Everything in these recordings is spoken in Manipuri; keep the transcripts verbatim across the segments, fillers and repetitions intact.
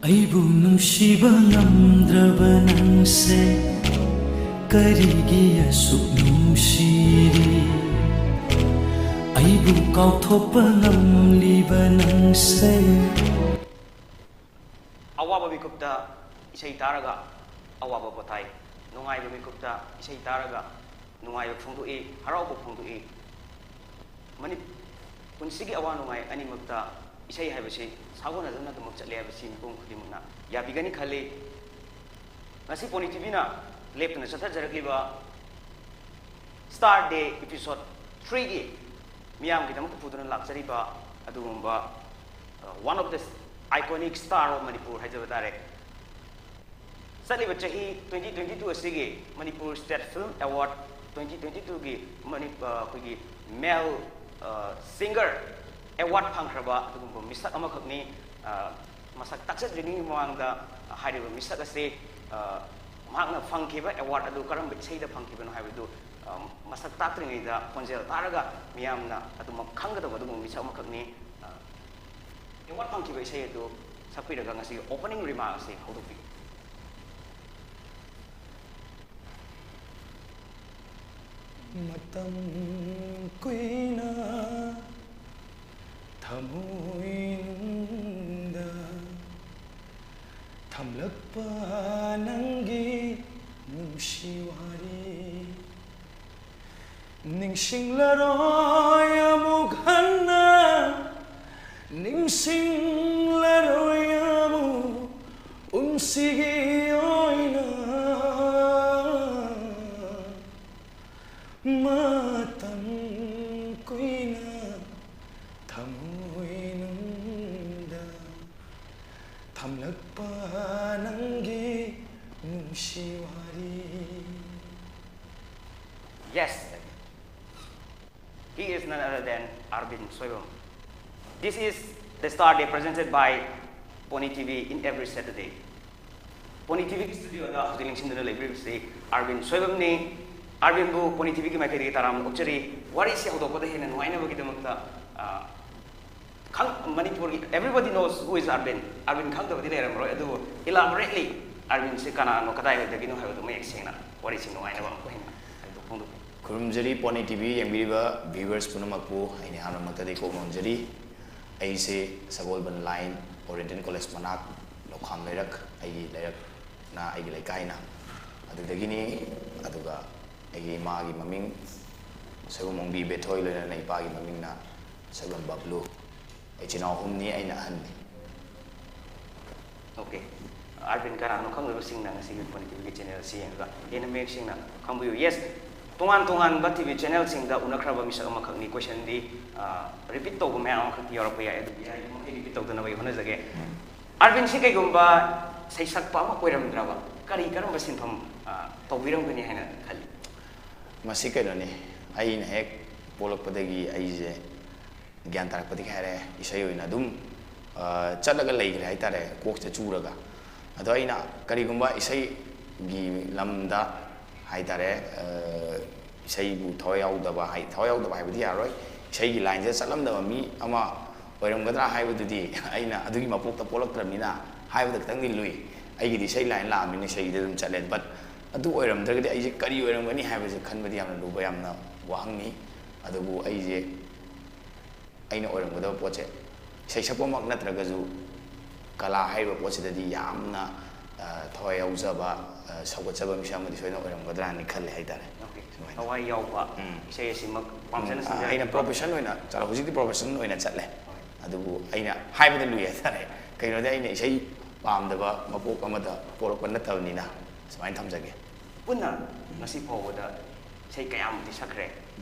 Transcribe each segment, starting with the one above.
ꯑꯩꯕꯨ ꯅꯨꯡꯁꯤꯕ ꯉꯝꯗ꯭ꯔꯕ ꯅꯪꯁꯦ ꯀꯔꯤꯒꯤ ꯑꯁꯨꯛ ꯅꯨꯡꯁꯤꯔꯤ? ꯑꯩꯕꯨ ꯀꯥꯎꯊꯣꯛꯄ ꯉꯝꯂꯤꯕ ꯅꯪꯁꯦ꯫ ꯑꯋꯥꯕ ꯃꯤꯀꯨꯞꯇ ꯏꯁꯩ ꯇꯥꯔꯒ ꯑꯋꯥꯕ ꯄꯣꯊꯥꯏ, ꯅꯨꯡꯉꯥꯏꯕ ꯃꯤꯀꯨꯞꯇ ꯏꯁꯩ ꯇꯥꯔꯒ ꯅꯨꯡꯉꯥꯏꯕ ꯐꯣꯡꯗꯣꯛꯏ, ꯍꯔꯥꯎꯕ ꯐꯣꯡꯗꯣꯛꯏ꯫ ꯃꯅꯤ-, ꯄꯨꯟꯁꯤꯒꯤ ꯑꯋꯥ ꯅꯨꯡꯉꯥꯏ ꯑꯅꯤꯃꯛꯇ ꯏꯁꯩ ꯍꯥꯏꯕꯁꯤ ꯁꯥꯒꯣꯟꯅꯗꯨꯅ ꯑꯗꯨꯃꯛ ꯆꯠꯂꯦ ꯍꯥꯏꯕꯁꯤ ꯃꯤꯄꯨꯝ ꯈꯨꯗꯤꯡꯃꯛꯅ ꯌꯥꯕꯤꯒꯅꯤ ꯈꯜꯂꯤ꯫ ꯉꯁꯤ ꯄꯣꯅꯤ ꯇꯤꯚꯤꯅ ꯂꯦꯞꯇꯅ ꯆꯠꯊꯖꯔꯛꯂꯤꯕ Star Day episode three ꯒꯤ ꯃꯤꯌꯥꯝꯒꯤꯗꯃꯛꯇ ꯄꯨꯗꯨꯅ ꯂꯥꯛꯆꯔꯤꯕ ꯑꯗꯨꯒꯨꯝꯕ, ꯑ, one of the iconic star of Manipur ꯍꯥꯏꯖꯕ ꯇꯥꯔꯦ꯫ ꯆꯠꯂꯤꯕ ꯆꯍꯤ twenty twenty-two ꯑꯁꯤꯒꯤ Manipur State Film Award twenty twenty-two ꯒꯤ ꯃꯅꯤ-, ꯑ, ꯑꯩꯈꯣꯏꯒꯤ male, ꯑ, singer award ꯐꯪꯈ꯭ꯔꯕ ꯑꯗꯨꯒꯨꯝꯕ ꯃꯤꯁꯛ ꯑꯃꯈꯛꯅꯤ꯫ ꯑ, ꯃꯁꯛ ꯇꯥꯛꯆꯗ꯭ꯔꯤꯉꯩꯒꯤ ꯃꯃꯥꯡꯗ ꯍꯥꯏꯔꯤꯕ ꯃꯤꯁꯛ ꯑꯁꯤ, ꯑ, ꯃꯍꯥꯛꯅ ꯐꯪꯈꯤꯕ award ꯑꯗꯨ ꯀꯔꯝꯕ ꯏꯁꯩꯗ ꯐꯪꯈꯤꯕꯅꯣ ꯍꯥꯏꯕꯗꯨ, ꯑ, ꯃꯁꯛ ꯇꯥꯛꯇ꯭ꯔꯤꯉꯩꯗ ꯈꯣꯟꯖꯦꯜ ꯇꯥꯔꯒ ꯃꯤꯌꯥꯝꯅ ꯑꯗꯨꯃꯛ ꯈꯪꯒꯗꯕ ꯑꯗꯨꯒꯨꯝꯕ ꯃꯤꯁꯛ ꯑꯃꯈꯛꯅꯤ꯫ ꯑ, award ꯐꯪꯈꯤꯕ ꯏꯁꯩ ꯑꯗꯨ ꯁꯛꯄꯤꯔꯒ ꯉꯁꯤꯒꯤ opening remark ꯑꯁꯤ ꯍꯧꯗꯣꯛꯄꯤꯌꯨ꯫ ꯃꯇꯝ ꯀꯨꯏꯅ ꯊꯃꯣꯏꯅꯨꯡꯗ ꯊꯝꯂꯛꯄ ꯅꯪꯒꯤ ꯅꯨꯡꯁꯤ ꯋꯥꯔꯤ ꯅꯤꯡꯁꯤꯡꯂꯔꯣꯏ ꯑꯃꯨꯛ ꯍꯟꯅ, ꯅꯤꯡꯁꯤꯡꯂꯔꯣꯏ ꯑꯃꯨꯛ ꯄꯨꯟꯁꯤꯒꯤ ꯑꯣꯏꯅ꯫ ꯃꯇꯝ ꯀꯨꯏꯅ ꯊꯃꯣꯏꯅꯨꯡꯗ ꯊꯝꯂꯛꯄ ꯅꯪꯒꯤ ꯅꯨꯡꯁꯤ ꯋꯥꯔꯤ꯫ Yes, he is none other than Arvind Soibam. This is the Star Day presented by Pony T V in every Saturday. Pony T V ꯒꯤ studioꯗ ꯍꯧꯖꯤꯛ ꯂꯦꯡꯁꯤꯟꯗꯨꯅ ꯂꯩꯕꯤꯔꯤꯕꯁꯤ ꯑꯥꯔꯕꯤꯟ ꯁꯣꯏꯕꯝꯅꯤ꯫ ꯑꯥꯔꯕꯤꯟꯕꯨ Pony T V ꯒꯤ ꯃꯥꯏꯀꯩꯗꯒꯤ ꯇꯔꯥꯝꯅ ꯑꯣꯛꯆꯔꯤ꯫ ꯋꯥꯔꯤꯁꯤ ꯍꯧꯗꯣꯛꯄꯗ ꯍꯦꯟꯅ ꯅꯨꯡꯉꯥꯏꯅꯕꯒꯤꯗꯃꯛꯇ, ꯑ, ꯈꯪ ꯃꯅꯤꯄꯨꯔꯒꯤ everybody knows who is Arvind. Arvind ꯈꯪꯗꯕꯗꯤ ꯂꯩꯔꯝꯃꯔꯣꯏ, ꯑꯗꯨꯕꯨ elaborately Arvind ꯁꯤ ꯀꯅꯥꯅꯣ, ꯀꯗꯥꯏꯗꯒꯤꯅꯣ ꯍꯥꯏꯕꯗꯨ ꯃꯌꯦꯛ ꯁꯦꯡꯅ ꯋꯥꯔꯤꯁꯤ ꯅꯨꯡꯉꯥꯏꯅꯕ ꯑꯃꯨꯛꯀ ꯍꯦꯟꯅ ꯍꯥꯏꯕꯗꯨ ꯐꯣꯡꯗꯣꯛꯄꯤꯌꯨ꯫ ꯈꯨꯔꯨꯝꯖꯔꯤ ꯄꯣꯅꯤ ꯇꯤ ꯚꯤ ꯌꯦꯡꯕꯤꯔꯤꯕ viewers ꯄꯨꯝꯅꯃꯛꯄꯨ꯫ ꯑꯩꯅ ꯑꯍꯥꯟꯕꯃꯛꯇꯗꯤ ꯀꯣꯛ ꯅꯣꯟꯖꯔꯤ꯫ ꯑꯩꯁꯦ ꯁꯒꯣꯜꯕꯟ line Oriental College ꯃꯅꯥꯛ ꯂꯧꯈꯥꯝ ꯂꯩꯔꯛ, ꯑꯩꯒꯤ ꯂꯩꯔꯛꯅ, ꯑꯩꯒꯤ ꯂꯩꯀꯥꯏꯅ ꯑꯗꯨꯗꯒꯤꯅꯤ꯫ ꯑꯗꯨꯒ ꯑꯩꯒꯤ ꯏꯃꯥꯒꯤ ꯃꯃꯤꯡ ꯁꯒꯣꯜꯕꯝ ꯑꯣꯡꯕꯤ ꯏꯕꯦꯊꯣꯏ, ꯂꯣꯏꯅꯅ ꯏꯄꯥꯒꯤ ꯃꯃꯤꯡꯅ ꯁꯒꯣꯜꯕꯝ ꯕꯕ꯭ꯂꯨ꯫ ꯏꯆꯤꯟ ꯏꯅꯥꯎ ꯑꯍꯨꯝꯅꯤ, ꯑꯩꯅ ꯑꯍꯟꯅꯤ꯫ Okay, Arvind ꯀꯅꯥꯅꯣ ꯈꯪꯗꯕꯁꯤꯡꯅ ꯉꯁꯤꯒꯤ ꯄꯣꯅꯤ ꯇꯤ ꯚꯤꯒꯤ channel ꯑꯁꯤ ꯌꯦꯡꯉꯒ ꯍꯦꯟꯅ ꯃꯌꯦꯛ ꯁꯦꯡꯅ ꯈꯪꯕꯤꯌꯨ꯫ Yes, ꯇꯣꯉꯥꯟ ꯇꯣꯉꯥꯟꯕ ꯇꯤ ꯚꯤ channelꯁꯤꯡꯗ ꯎꯅꯈ꯭ꯔꯕ ꯃꯤꯁꯛ ꯑꯃꯈꯛꯅꯤ꯫ Questionꯗꯤ, ꯑ, repeat ꯇꯧꯕ ꯃꯌꯥꯝ ꯑꯃꯈꯛꯇꯤ ꯌꯥꯎꯔꯛꯄ ꯌꯥꯏ, ꯑꯗꯨꯕꯨ ꯌꯥꯔꯤꯕꯃꯈꯩ repeat ꯇꯧꯗꯅꯕ ꯑꯩ ꯍꯣꯠꯅꯖꯒꯦ꯫ Arvindꯁꯤ ꯀꯩꯒꯨꯝꯕ ꯁꯩꯁꯛꯄ ꯑꯃ ꯑꯣꯏꯔꯝꯗ꯭ꯔꯕ ꯀꯔꯤ, ꯀꯔꯝꯕ ꯁꯤꯟꯐꯝ, ꯑ, ꯇꯧꯕꯤꯔꯝꯒꯅꯤ ꯍꯥꯏꯅ ꯈꯜꯂꯤ? ꯃꯁꯤ ꯀꯩꯅꯣꯅꯤ, ꯑꯩꯅ ꯍꯦꯛ ꯄꯣꯛꯂꯛꯄꯗꯒꯤ ꯑꯩꯁꯦ ꯒ꯭ꯌꯥꯟ ꯇꯥꯔꯛꯄꯗꯒꯤ ꯍꯥꯏꯔꯦ, ꯏꯁꯩ ꯑꯣꯏꯅ ꯑꯗꯨꯝ, ꯑ, ꯆꯠꯂꯒ ꯂꯩꯈ꯭ꯔꯦ ꯍꯥꯏꯇꯥꯔꯦ, ꯀꯣꯛꯁꯦ ꯆꯨꯔꯒ꯫ ꯑꯗꯣ ꯑꯩꯅ ꯀꯔꯤꯒꯨꯝꯕ ꯏꯁꯩꯒꯤ ꯂꯝꯗ ꯍꯥꯏꯇꯥꯔꯦ, ꯑ, ꯏꯁꯩꯕꯨ ꯊꯋꯥꯏ ꯌꯥꯎꯗꯕ ꯍꯥꯏ-, ꯊꯋꯥꯏ ꯌꯥꯎꯗꯕ ꯍꯥꯏꯕꯗꯤ ꯌꯥꯔꯣꯏ, ꯏꯁꯩꯒꯤ lineꯁꯦ ꯆꯠꯂꯝꯗꯕ ꯃꯤ ꯑꯃ ꯑꯣꯏꯔꯝꯒꯗ꯭ꯔꯥ ꯍꯥꯏꯕꯗꯨꯗꯤ ꯑꯩꯅ ꯑꯗꯨꯒꯤ ꯃꯄꯣꯛꯇ ꯄꯣꯛꯂꯛꯇ꯭ꯔꯕꯅꯤꯅ ꯍꯥꯏꯕꯗ ꯈꯤꯇꯪꯗꯤ ꯂꯨꯏ꯫ ꯑꯩꯒꯤꯗꯤ ꯏꯁꯩ line ꯂꯥꯛꯑꯕꯅꯤꯅ ꯏꯁꯩꯒꯤꯗ ꯑꯗꯨꯝ ꯆꯠꯂꯦ꯫ But ꯑꯗꯨ ꯑꯣꯏꯔꯝꯗ꯭ꯔꯒꯗꯤ ꯑꯩꯁꯦ ꯀꯔꯤ ꯑꯣꯏꯔꯝꯒꯅꯤ ꯍꯥꯏꯕꯁꯦ ꯈꯟꯕꯗꯤ ꯌꯥꯝꯅ ꯂꯨꯕ, ꯌꯥꯝꯅ ꯋꯥꯍꯪꯅꯤ꯫ ꯑꯗꯨꯕꯨ ꯑꯩꯁꯦ ꯑꯩꯅ ꯑꯣꯏꯔꯝꯒꯗꯕ ꯄꯣꯠꯁꯦ ꯏꯁꯩ ꯁꯛꯄꯃꯛ ꯅꯠꯇ꯭ꯔꯒꯁꯨ ꯀꯂꯥ ꯍꯥꯏꯔꯤꯕ ꯄꯣꯠꯁꯤꯗꯗꯤ ꯌꯥꯝꯅ, ꯑ, ꯊꯋꯥꯏ ꯌꯥꯎꯖꯕ, ꯑ, ꯁꯧꯒꯠꯆꯕ ꯃꯤꯁꯛ ꯑꯃꯗꯤ ꯁꯣꯏꯗꯅ ꯑꯣꯏꯔꯝꯒꯗ꯭ꯔꯥꯅ ꯈꯜꯂꯦ ꯍꯥꯏꯇꯥꯔꯦ꯫ Okay. ꯁꯨꯃꯥꯏꯅ꯫ ꯊꯋꯥꯏ ꯌꯥꯎꯕ ꯎꯝ꯫ ꯏꯁꯩ ꯑꯁꯤꯃꯛ ꯄꯥꯝꯖꯅ ꯎꯝ, ꯑ, ꯑꯩꯅ ꯁꯤꯟꯖꯔꯛꯄ꯫ Profession ꯑꯣꯏꯅ ꯆꯠꯂ-, ꯍꯧꯖꯤꯛꯇꯤ profession ꯑꯣꯏꯅ ꯆꯠꯂꯦ꯫ ꯍꯣꯏ꯫ ꯑꯗꯨꯕꯨ ꯑꯩꯅ ꯍꯥꯏꯕꯗ ꯂꯨꯏ ꯍꯥꯏꯇꯥꯔꯦ꯫ ꯀꯩꯅꯣꯗꯤ ꯑꯩꯅ ꯏꯁꯩ ꯄꯥꯝꯗꯕ ꯃꯄꯣꯛ ꯑꯃꯗ ꯄꯣꯛꯂꯛꯄ ꯅꯠꯇꯕꯅꯤꯅ ꯁꯨꯃꯥꯏꯅ ꯊꯝꯖꯒꯦ꯫ ꯄꯨꯟꯅ ꯉꯁꯤ ꯐꯥꯎꯕꯗ ꯏꯁꯩ ꯀꯌꯥꯃꯨꯛꯇꯤ ꯁꯛꯈ꯭ꯔꯦ꯫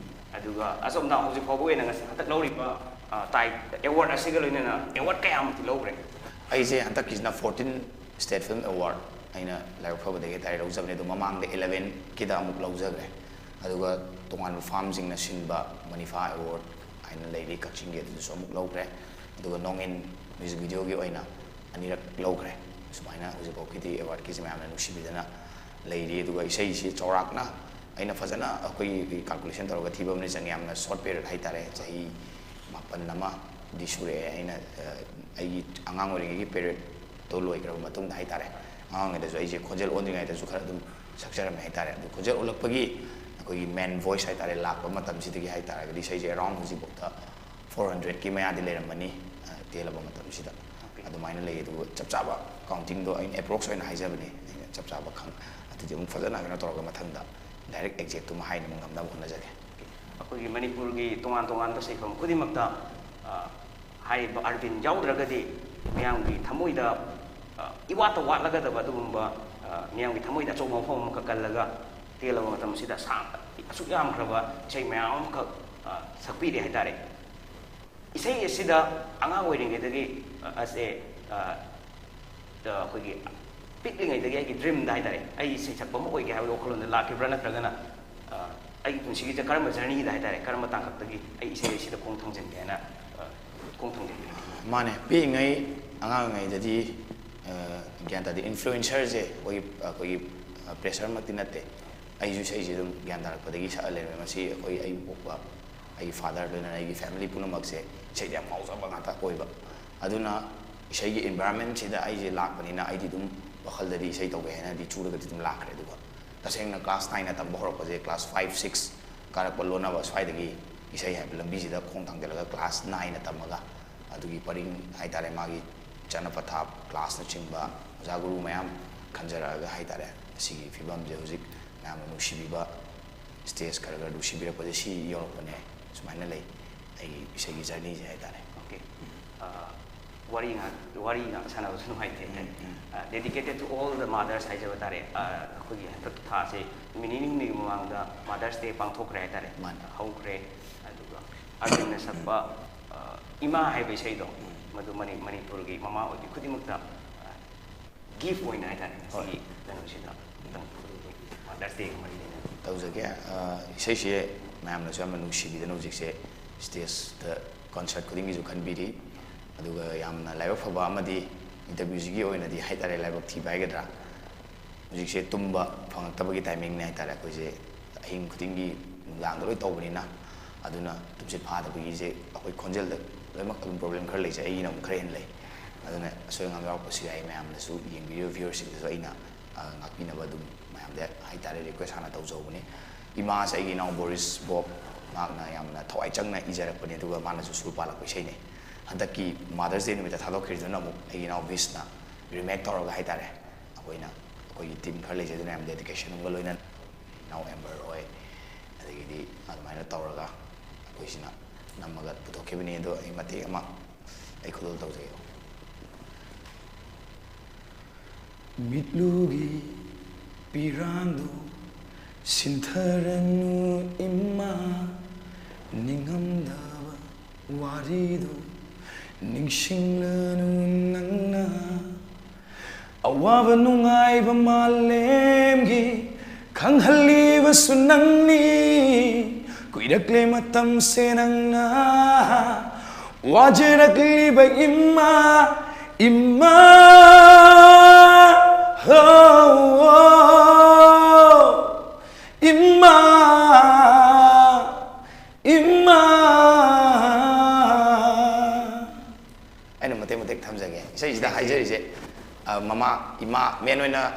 ꯑꯗꯨꯒ ꯑꯁꯣꯝꯅ ꯍꯧꯖꯤꯛ ꯐꯥꯎꯕ ꯑꯣꯏꯅ ꯉꯁꯤ ꯍꯟꯗꯛ ꯂꯧꯔꯤꯕ, ꯑ, ꯇꯥꯏ-, award ꯑꯁꯤꯒ ꯂꯣꯏꯅꯅ award ꯀꯌꯥꯃꯨꯛꯇꯤ ꯂꯧꯈ꯭ꯔꯦ? ꯑꯩꯁꯦ ꯍꯟꯗꯛꯀꯤꯁꯤꯅ fourteen State Film Award ꯑꯩꯅ ꯂꯥꯏꯕꯛ ꯐꯕꯗꯒꯤ ꯍꯥꯏꯇꯥꯔꯦ ꯂꯧꯖꯕꯅꯦ꯫ ꯑꯗꯣ ꯃꯃꯥꯡꯗ elevenꯀꯤꯗ ꯑꯃꯨꯛ ꯂꯧꯖꯈ꯭ꯔꯦ꯫ ꯑꯗꯨꯒ ꯇꯣꯉꯥꯟꯕ firmꯁꯤꯡꯅ ꯁꯤꯟꯕ ꯃꯅꯤꯐꯥ Award ꯍꯥꯏꯅ ꯂꯩꯔꯤ, ꯀꯛꯆꯤꯡꯒꯤ, ꯑꯗꯨꯗꯁꯨ ꯑꯃꯨꯛ ꯂꯧꯈ꯭ꯔꯦ꯫ ꯑꯗꯨꯒ ꯅꯣꯡꯏꯟ music videoꯒꯤ ꯑꯣꯏꯅ ꯑꯅꯤꯔꯛ ꯂꯧꯈ꯭ꯔꯦ꯫ ꯁꯨꯃꯥꯏꯅ ꯍꯧꯖꯤꯛꯐꯥꯎꯒꯤꯗꯤ awardꯀꯤꯁꯦ ꯃꯌꯥꯝꯅ ꯅꯨꯡꯁꯤꯕꯤꯗꯅ ꯂꯩꯔꯤ꯫ ꯑꯗꯨꯒ ꯏꯁꯩꯁꯤ ꯆꯥꯎꯔꯥꯛꯅ ꯑꯩꯅ ꯐꯖꯅ ꯑꯩꯈꯣꯏꯒꯤ calculation ꯇꯧꯔꯒ ꯊꯤꯕ ꯑꯃꯗꯤ ꯆꯪꯉꯤ꯫ ꯌꯥꯝꯅ short period ꯍꯥꯏꯇꯥꯔꯦ, ꯆꯍꯤ ꯃꯥꯄꯟ ꯑꯃ, ꯗꯤ ꯁꯨꯔꯛꯑꯦ꯫ ꯑꯩꯅ ꯑ, ꯑꯩꯒꯤ ꯑꯉꯥꯡ ꯑꯣꯏꯔꯤꯉꯩꯒꯤ ꯄꯦꯔꯤꯌꯠꯇꯣ ꯂꯣꯏꯈ꯭ꯔꯕ ꯃꯇꯨꯡꯗ ꯍꯥꯏꯇꯥꯔꯦ, ꯑꯉꯥꯡ ꯑꯣꯏꯔꯤꯉꯩꯗꯁꯨ ꯑꯩꯁꯦ ꯈꯣꯟꯖꯦꯜ ꯑꯣꯟꯗ꯭ꯔꯤꯉꯩꯗꯁꯨ ꯈꯔ ꯑꯗꯨꯝ ꯁꯛꯆꯔꯝꯃꯦ ꯍꯥꯏꯇꯥꯔꯦ꯫ ꯑꯗꯨ ꯈꯣꯟꯖꯦꯜ ꯑꯣꯜꯂꯛꯄꯒꯤ ꯑꯩꯈꯣꯏꯒꯤ ꯃꯦꯟ ꯚꯣꯏꯁ ꯍꯥꯏꯇꯥꯔꯦ, ꯂꯥꯛꯄ ꯃꯇꯝꯁꯤꯗꯒꯤ ꯍꯥꯏꯇꯥꯔꯒꯗꯤ ꯏꯁꯩꯁꯦ ꯑꯦꯔꯥꯎꯟ ꯍꯧꯖꯤꯛꯐꯥꯎꯗ ꯐꯣꯔ ꯍꯟꯗ꯭ꯔꯦꯗꯀꯤ ꯃꯌꯥꯗꯤ ꯂꯩꯔꯝꯃꯅꯤ, ꯑ, ꯇꯦꯜꯂꯕ ꯃꯇꯝꯁꯤꯗ꯫ ꯑꯗꯨꯃꯥꯏꯅ ꯂꯩ꯫ ꯑꯗꯨꯒ ꯆꯞ ꯆꯥꯕ ꯀꯥꯎꯟꯇꯤꯡꯗꯣ ꯑꯩꯅ ꯑꯦꯄ꯭ꯔꯣꯛꯁ ꯑꯣꯏꯅ ꯍꯥꯏꯖꯕꯅꯦ, ꯑꯩꯅ ꯆꯞ ꯆꯥꯕ ꯈꯪ ꯑꯗꯨꯗꯤ ꯑꯃꯨꯛ ꯐꯖꯅ ꯀꯩꯅꯣ ꯇꯧꯔꯒ ꯃꯊꯪꯗ ꯗꯥꯏꯔꯦꯛ ꯑꯦꯛꯖꯦꯛꯇꯨꯃ ꯍꯥꯏꯅꯕ ꯉꯝꯅꯕ ꯍꯣꯠꯅꯖꯒꯦ꯫ ꯑꯩꯈꯣꯏꯒꯤ ꯃꯅꯤꯄꯨꯔꯒꯤ ꯇꯣꯉꯥꯟ ꯇꯣꯉꯥꯟꯕ ꯁꯤꯟꯐꯝ ꯈꯨꯗꯤꯡꯃꯛꯇ, ꯑ, ꯍꯥꯏꯔꯤꯕ ꯑꯔꯕꯤꯟ ꯌꯥꯎꯗ꯭ꯔꯒꯗꯤ ꯃꯤꯌꯥꯝꯒꯤ ꯊꯃꯣꯏꯗ, ꯑ, ꯏꯋꯥꯠꯇ ꯋꯥꯠꯂꯒꯗꯕ ꯑꯗꯨꯒꯨꯝꯕ, ꯑ, ꯃꯤꯌꯥꯝꯒꯤ ꯊꯃꯣꯏꯗ ꯑꯆꯧꯕ ꯃꯐꯝ ꯑꯃꯈꯛ ꯀꯜꯂꯒ ꯇꯦꯜꯂꯕ ꯃꯇꯝꯁꯤꯗ ꯁꯥꯡ-, ꯑꯁꯨꯛ ꯌꯥꯝꯈ꯭ꯔꯕ ꯏꯁꯩ ꯃꯌꯥꯝ ꯑꯃꯈꯛ, ꯑ, ꯁꯛꯄꯤꯔꯦ ꯍꯥꯏꯇꯥꯔꯦ꯫ ꯏꯁꯩ ꯑꯁꯤꯗ ꯑꯉꯥꯡ ꯑꯣꯏꯔꯤꯉꯩꯗꯒꯤ, ꯑ, ꯑꯁꯦ, ꯑ, ꯑ, ꯑꯩꯈꯣꯏꯒꯤ ꯄꯤꯛꯂꯤꯉꯩꯗꯒꯤ ꯑꯩꯒꯤ ꯗ꯭ꯔꯤꯝꯗ ꯍꯥꯏꯇꯥꯔꯦ, ꯑꯩ ꯏꯁꯩ ꯁꯛꯄ ꯑꯃ ꯑꯣꯏꯒꯦ ꯍꯥꯏꯕꯒꯤ ꯋꯥꯈꯜꯂꯣꯟꯗ ꯂꯥꯛꯈꯤꯕ꯭ꯔꯥ, ꯅꯠꯇ꯭ꯔꯒꯅ, ꯑ, ꯑꯩꯒꯤ ꯄꯨꯟꯁꯤꯒꯤꯁꯦ ꯀꯔꯝꯕ ꯖꯔꯅꯤꯗ ꯍꯥꯏꯇꯥꯔꯦ, ꯀꯔꯝꯕ ꯇꯥꯡꯀꯛꯇꯒꯤ ꯑꯩ ꯏꯁꯩ ꯑꯁꯤꯗ ꯈꯣꯡ ꯊꯥꯡꯖꯤꯟꯒꯦ ꯍꯥꯏꯅ, ꯑ, ꯈꯣꯡ ꯊꯥꯡꯖꯤꯟꯕꯤꯔꯛꯈꯤꯕꯅꯣ? ꯃꯥꯅꯦ, ꯄꯤꯛꯏꯉꯩ ꯑꯉꯥꯡ ꯑꯣꯏꯔꯤꯉꯩꯗꯗꯤ, ꯑ, ꯒ꯭ꯌꯥꯟ ꯇꯥꯗꯦ, ꯏꯟꯐ꯭ꯂꯨꯌꯦꯟꯁꯔꯁꯦ ꯑꯩꯈꯣꯏꯒꯤ, ꯑꯩꯈꯣꯏꯒꯤ, ꯑ, ꯄ꯭ꯔꯦꯁꯔꯃꯛꯇꯤ ꯅꯠꯇꯦ꯫ ꯑꯩꯁꯨ ꯏꯁꯩꯁꯦ ꯑꯗꯨꯝ ꯒ꯭ꯌꯥꯟ ꯇꯥꯔꯛꯄꯗꯒꯤ ꯁꯛꯑ ꯂꯩꯔꯝꯃꯦ꯫ ꯃꯁꯤ ꯑꯩꯈꯣꯏ, ꯑꯩꯕꯨ ꯄꯣꯛꯄ ꯑꯩꯒꯤ ꯐꯥꯗꯔ, ꯂꯣꯏꯅꯅ ꯑꯩꯒꯤ ꯐꯦꯃꯤꯂꯤ ꯄꯨꯝꯅꯃꯛꯁꯦ ꯏꯁꯩꯗ ꯌꯥꯝ ꯉꯥꯎꯖꯕ ꯉꯥꯛꯇ ꯑꯣꯏꯕ꯫ ꯑꯗꯨꯅ ꯏꯁꯩꯒꯤ ꯏꯟꯚꯥꯏꯔꯣꯟꯃꯦꯟꯁꯤꯗ ꯑꯩꯁꯦ ꯂꯥꯛꯄꯅꯤꯅ ꯑꯩꯗꯤ ꯑꯗꯨꯝ ꯋꯥꯈꯜꯗꯗꯤ ꯏꯁꯩ ꯇꯧꯒꯦ ꯍꯥꯏꯅꯗꯤ ꯆꯨꯔꯒꯗꯤ ꯑꯗꯨꯝ ꯂꯥꯛꯈ꯭ꯔꯦ꯫ ꯑꯗꯨꯒ ꯇꯁꯦꯡꯅ ꯀ꯭ꯂꯥꯁ ꯅꯥꯏꯟꯅ ꯇꯝꯕ ꯍꯧꯔꯛꯄꯁꯦ, ꯀ꯭ꯂꯥꯁ ꯐꯥꯏꯚ, ꯁꯤꯛꯁ ꯀꯥꯔꯛꯄ ꯂꯣꯟꯅꯕ ꯁ꯭ꯋꯥꯏꯗꯒꯤ ꯏꯁꯩ ꯍꯥꯏꯕ ꯂꯝꯕꯤꯁꯤꯗ ꯈꯣꯡ ꯊꯥꯡꯖꯤꯜꯂꯒ ꯀ꯭ꯂꯥꯁ ꯅꯥꯏꯟꯅ ꯇꯝꯃꯒ ꯑꯗꯨꯒꯤ ꯄꯔꯤꯡ ꯍꯥꯏꯇꯥꯔꯦ, ꯃꯥꯒꯤ ꯆꯠꯅ ꯄꯊꯥꯞ, ꯀ꯭ꯂꯥꯁꯅꯆꯤꯡꯕ, ꯑꯣꯖꯥ ꯒꯨꯔꯨ ꯃꯌꯥꯝ ꯈꯟꯖꯔꯛꯑꯒ ꯍꯥꯏꯇꯥꯔꯦ, ꯑꯁꯤꯒꯤ ꯐꯤꯕꯝꯁꯦ ꯍꯧꯖꯤꯛ ꯃꯌꯥꯝꯅ ꯅꯨꯡꯁꯤꯕꯤꯕ ꯁ꯭ꯇꯦꯖ ꯈꯔ ꯈꯔ ꯅꯨꯡꯁꯤꯕꯤꯔꯛꯄꯁꯦ ꯁꯤ ꯌꯧꯔꯛꯄꯅꯦ꯫ ꯁꯨꯃꯥꯏꯅ ꯂꯩ ꯑꯩꯒꯤ ꯏꯁꯩꯒꯤ ꯖꯔꯅꯤꯁꯦ ꯍꯥꯏꯇꯥꯔꯦ꯫ Okay. ꯑ, ꯋꯥꯔꯤ ꯉꯥꯛ, ꯋꯥꯔꯤ ꯉꯥꯛ ꯁꯥꯟꯅꯕꯁꯨ ꯅꯨꯡꯉꯥꯏꯇꯦ꯫ ꯎꯝ, ꯎꯝ. ꯑ, Dedicated to all the mothers ꯍꯥꯏꯖꯕ ꯇꯥꯔꯦ꯫ ꯑ, ꯑꯩꯈꯣꯏꯒꯤ ꯍꯟꯗꯛ ꯊꯥꯁꯦ ꯅꯨꯃꯤꯠ ꯅꯤꯅꯤ ꯍꯨꯝꯅꯤꯒꯤ ꯃꯃꯥꯡꯗ Mother's Day ꯄꯥꯡꯊꯣꯛꯈ꯭ꯔꯦ ꯍꯥꯏꯇꯥꯔꯦ꯫ ꯃꯥꯅꯦ. ꯍꯧꯈ꯭ꯔꯦ꯫ ꯑꯗꯨꯒ ꯑꯔꯕꯤꯟꯅ ꯁꯛꯄ, ꯑ, ꯏꯃꯥ ꯍꯥꯏꯕ ꯏꯁꯩꯗꯣ, ꯃꯗꯨ ꯃꯅꯤ-, ꯃꯅꯤꯄꯨꯔꯒꯤ ꯃꯃꯥ ꯑꯣꯏꯕꯤ ꯈꯨꯗꯤꯡꯃꯛꯇ, ꯑ, ꯒꯤꯐ ꯑꯣꯏꯅ ꯍꯥꯏꯇꯥꯔꯦ, ꯍꯣꯏ. ꯁꯤꯒꯤ ꯀꯩꯅꯣꯁꯤꯗ ꯑꯃꯨꯛꯇꯪ Mother's Day ꯒ ꯃꯔꯤ ꯂꯩꯅꯅ꯫ ꯇꯧꯖꯒꯦ꯫ ꯑ, ꯏꯁꯩꯁꯦ ꯃꯌꯥꯝꯅꯁꯨ ꯌꯥꯝꯅ ꯅꯨꯡꯁꯤꯕꯤꯗꯅ ꯍꯧꯖꯤꯛꯁꯦ ꯁ꯭ꯇꯦꯖꯇ ꯀꯟꯁꯔꯠ ꯈꯨꯗꯤꯡꯒꯤꯁꯨ ꯈꯟꯕꯤꯔꯤ꯫ ꯑꯗꯨꯒ ꯌꯥꯝꯅ ꯂꯥꯏꯕꯛ ꯐꯕ ꯑꯃꯗꯤ ꯏꯟꯇꯔꯚ꯭ꯌꯨꯁꯤꯒꯤ ꯑꯣꯏꯅꯗꯤ ꯍꯥꯏꯇꯥꯔꯦ, ꯂꯥꯏꯕꯛ ꯊꯤꯕ ꯍꯥꯏꯒꯗ꯭ꯔꯥ, ꯍꯧꯖꯤꯛꯁꯦ ꯇꯨꯝꯕ ꯐꯪꯉꯛꯇꯕꯒꯤ ꯇꯥꯏꯃꯤꯡꯅꯦ ꯍꯥꯏꯇꯥꯔꯦ꯫ ꯑꯩꯈꯣꯏꯁꯦ ꯑꯍꯤꯡ ꯈꯨꯗꯤꯡꯒꯤ ꯅꯨꯡꯗꯥꯡꯗ ꯂꯣꯏ ꯇꯧꯕꯅꯤꯅ, ꯑꯗꯨꯅ ꯇꯨꯝꯁꯤꯠ ꯐꯥꯗꯕꯒꯤꯁꯦ ꯑꯩꯈꯣꯏ ꯈꯣꯟꯖꯦꯜꯗ ꯂꯣꯏꯅꯃꯛ ꯑꯗꯨꯝ ꯄ꯭ꯔꯣꯕ꯭ꯂꯦꯝ ꯈꯔ ꯂꯩꯖꯩ, ꯑꯩꯒꯤꯅ ꯑꯃꯨꯛ ꯈꯔ ꯍꯦꯟꯅ ꯂꯩ꯫ ꯑꯗꯨꯅ ꯑꯁꯣꯏ ꯑꯉꯥꯝ ꯌꯥꯎꯔꯛꯄꯁꯨ ꯌꯥꯏ, ꯃꯌꯥꯝꯅꯁꯨ, ꯌꯦꯡꯕꯤꯔꯤꯕ ꯚ꯭ꯌꯨꯋꯔꯁꯤꯡꯗꯁꯨ ꯑꯩꯅ, ꯑ, ꯉꯥꯛꯄꯤꯅꯕ ꯑꯗꯨꯝ ꯃꯌꯥꯝꯗ ꯍꯥꯏꯇꯥꯔꯦ ꯔꯤꯀ꯭ꯋꯦꯁ ꯍꯥꯟꯅ ꯇꯧꯖꯍꯧꯕꯅꯦ꯫ ꯏꯃꯥꯁꯦ ꯑꯩꯒꯤ ꯏꯅꯥꯎ ꯕꯣꯔꯤꯁ ꯕꯣꯕ ꯃꯍꯥꯛꯅ ꯌꯥꯝꯅ ꯊꯋꯥꯏ ꯆꯪꯅ ꯏꯖꯔꯛꯄꯅꯦ, ꯑꯗꯨꯒ ꯃꯥꯅꯁꯨ ꯁꯨꯔ ꯄꯥꯜꯂꯛꯄ ꯏꯁꯩꯅꯦ꯫ ꯍꯟꯗꯛꯀꯤ ꯃꯥꯗꯔꯁ ꯗꯦ ꯅꯨꯃꯤꯠꯇ ꯊꯥꯗꯣꯛꯈꯤꯕꯗꯨꯅ ꯑꯃꯨꯛ ꯑꯩꯒꯤ ꯏꯅꯥꯎ ꯕꯤꯁꯅ ꯔꯤꯃꯦꯛ ꯇꯧꯔꯒ ꯍꯥꯏꯇꯥꯔꯦ, ꯑꯩꯈꯣꯏꯅ, ꯑꯩꯈꯣꯏꯒꯤ ꯇꯤꯝ ꯈꯔ ꯂꯩꯖꯩ, ꯑꯗꯨꯅ ꯌꯥꯝ ꯗꯦꯗꯤꯀꯦꯁꯟ ꯑꯃꯒ ꯂꯣꯏꯅꯅ ꯏꯅꯥꯎ ꯑꯦꯝꯕꯔ ꯍꯣꯏ, ꯑꯗꯒꯤꯗꯤ ꯑꯗꯨꯃꯥꯏꯅ ꯇꯧꯔꯒ ꯑꯩꯈꯣꯏꯁꯤꯅ ꯅꯝꯃꯒ ꯄꯨꯊꯣꯛꯈꯤꯕꯅꯤ꯫ ꯑꯗꯣ ꯑꯩ ꯃꯇꯦꯛ ꯑꯃ ꯑꯩ ꯈꯨꯗꯣꯜ ꯇꯧꯖꯒꯦ꯫ ꯃꯤꯠꯂꯨꯒꯤ ꯄꯤꯔꯥꯡꯗꯨ ꯁꯤꯟꯊꯔꯅꯨ ꯏꯃꯥ, ꯅꯤꯡꯉꯝꯗꯕ ꯋꯥꯔꯤꯗꯨ ꯅꯤꯡꯁꯤꯡꯂꯅꯨ ꯅꯪꯅ꯫ ꯑꯋꯥꯕ ꯅꯨꯡꯉꯥꯏꯕ ꯃꯥꯂꯦꯝꯒꯤ ꯈꯪꯍꯜꯂꯤꯕꯁꯨ ꯅꯪꯅꯤ꯫ ꯀꯨꯏꯔꯛꯂꯦ ꯃꯇꯝꯁꯦ ꯅꯪꯅ ꯋꯥꯖꯔꯛꯂꯤꯕ ꯏꯃꯥ, ꯏꯃꯥ, ꯍꯣ, ꯏꯃꯥ, ꯏꯃꯥ꯫ ꯑꯩꯅ ꯃꯇꯦꯛ ꯃꯇꯦꯛ ꯊꯝꯖꯒꯦ꯫ ꯏꯁꯩꯁꯤꯗ ꯍꯥꯏꯖꯔꯤꯁꯦ, ꯑ, ꯃꯃꯥ, ꯏꯃꯥ, ꯃꯦꯟ ꯑꯣꯏꯅ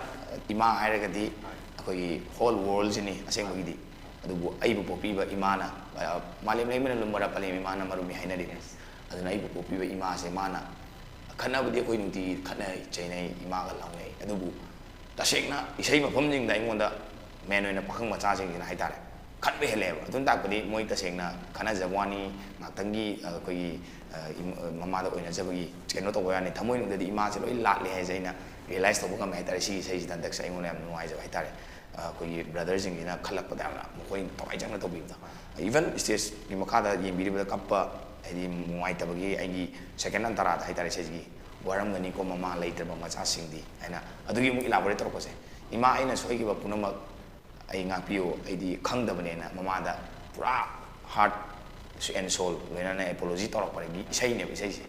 ꯏꯃꯥ ꯍꯥꯏꯔꯒꯗꯤ ꯑꯩꯈꯣꯏꯒꯤ ꯍꯣꯜ ꯋꯥꯔꯜꯁꯤꯅꯤ ꯑꯁꯦꯡꯕꯒꯤꯗꯤ꯫ ꯑꯗꯨꯕꯨ ꯑꯩꯕꯨ ꯄꯣꯛꯄꯤꯕ ꯏꯃꯥꯅ, ꯑ, "ꯃꯥꯂꯦꯝ ꯂꯩꯃꯅ ꯂꯨꯝꯕꯔꯥ ꯄꯂꯦꯝ ꯏꯃꯥꯅ ꯃꯔꯨꯝꯃꯤ" ꯍꯥꯏꯅꯔꯤꯕꯅꯤ꯫ ꯑꯗꯨꯅ ꯑꯩꯕꯨ ꯄꯣꯛꯄꯤꯕ ꯏꯃꯥꯁꯦ, ꯃꯥꯅ, ꯈꯠꯅꯕꯗꯤ ꯑꯩꯈꯣꯏ ꯅꯨꯡꯇꯤꯒꯤ ꯈꯠꯅꯩ ꯆꯩꯅꯩ, ꯏꯃꯥꯒ ꯂꯥꯎꯅꯩ, ꯑꯗꯨꯕꯨ ꯇꯁꯦꯡꯅ ꯏꯁꯩ ꯃꯐꯝꯁꯤꯡꯗ ꯑꯩꯉꯣꯟꯗ, ꯃꯦꯟ ꯑꯣꯏꯅ ꯄꯥꯈꯪ ꯃꯆꯥꯁꯤꯡꯁꯤꯅ ꯍꯥꯏꯇꯥꯔꯦ, ꯈꯟꯕ ꯍꯦꯜꯂꯦꯕ꯫ ꯑꯗꯨꯅ ꯇꯥꯛꯄꯗꯤ ꯃꯣꯏ ꯇꯁꯦꯡꯅ ꯈꯟꯅꯖꯕ ꯋꯥꯅꯤ, ꯉꯥꯛꯇꯪꯒꯤ, ꯑ, ꯑꯩꯈꯣꯏꯒꯤ, ꯑ, ꯏꯝ-, ꯑ, ꯃꯃꯥꯗ ꯑꯣꯏꯅꯖꯕꯒꯤ ꯀꯩꯅꯣ ꯇꯧꯕ ꯋꯥꯅꯤ, ꯊꯃꯣꯏꯅꯨꯡꯗꯗꯤ ꯏꯃꯥꯁꯦ ꯂꯣꯏ ꯂꯥꯠꯂꯦ ꯍꯥꯏꯁꯦ ꯑꯩꯅ ꯔꯤꯌꯦꯂꯥꯏꯁ ꯇꯧꯕ ꯉꯝꯃꯦ ꯍꯥꯏꯇꯥꯔꯦ꯫ ꯁꯤꯒꯤ ꯏꯁꯩꯁꯤꯗ ꯍꯟꯗꯛꯁꯦ ꯑꯩꯉꯣꯟꯗ ꯌꯥꯝ ꯅꯨꯡꯉꯥꯏꯖꯕ ꯍꯥꯏꯇꯥꯔꯦ꯫ ꯑ, ꯑꯩꯈꯣꯏꯒꯤ ꯕ꯭ꯔꯗꯔꯁꯤꯡꯁꯤꯅ ꯈꯜꯂꯛꯄꯗ ꯌꯥꯝꯅ ꯃꯈꯣꯏꯅ ꯊꯋꯥꯏ ꯆꯪꯅ ꯇꯧꯕꯤꯕꯗꯣ, ꯏꯚꯟ ꯁ꯭ꯇꯦꯖꯀꯤ ꯃꯈꯥꯗ ꯌꯦꯡꯕꯤꯔꯤꯕꯗ ꯀꯞꯄ, ꯍꯥꯏꯗꯤ ꯅꯨꯡꯉꯥꯏꯇꯕꯒꯤ ꯑꯩꯒꯤ ꯁꯦꯀꯦꯟ ꯑꯟꯇꯔꯥꯗ ꯍꯥꯏꯇꯥꯔꯦ, ꯏꯁꯩꯁꯤꯒꯤ "ꯋꯥꯔꯝꯒꯅꯤꯀꯣ ꯃꯃꯥ ꯂꯩꯇ꯭ꯔꯕ ꯃꯆꯥꯁꯤꯡꯗꯤ" ꯍꯥꯏꯅ ꯑꯗꯨꯒꯤ ꯑꯃꯨꯛ ꯏꯂꯥꯕꯣꯔꯦꯠ ꯇꯧꯔꯛꯄꯁꯦ, "ꯏꯃꯥ, ꯑꯩꯅ ꯁꯣꯏꯈꯤꯕ ꯄꯨꯝꯅꯃꯛ ꯑꯩ ꯉꯥꯛꯄꯤꯌꯨ, ꯑꯩꯗꯤ ꯈꯪꯗꯕꯅꯦꯅ" ꯃꯃꯥꯗ ꯄꯨꯔꯥ ꯍꯥꯔꯠ ꯑꯦꯟ ꯁꯣꯜ ꯂꯣꯏꯅꯅ ꯑꯦꯄꯣꯂꯣꯖꯤ ꯇꯧꯔꯛꯄꯒꯤ ꯏꯁꯩꯅꯦꯕ ꯏꯁꯩꯁꯦ꯫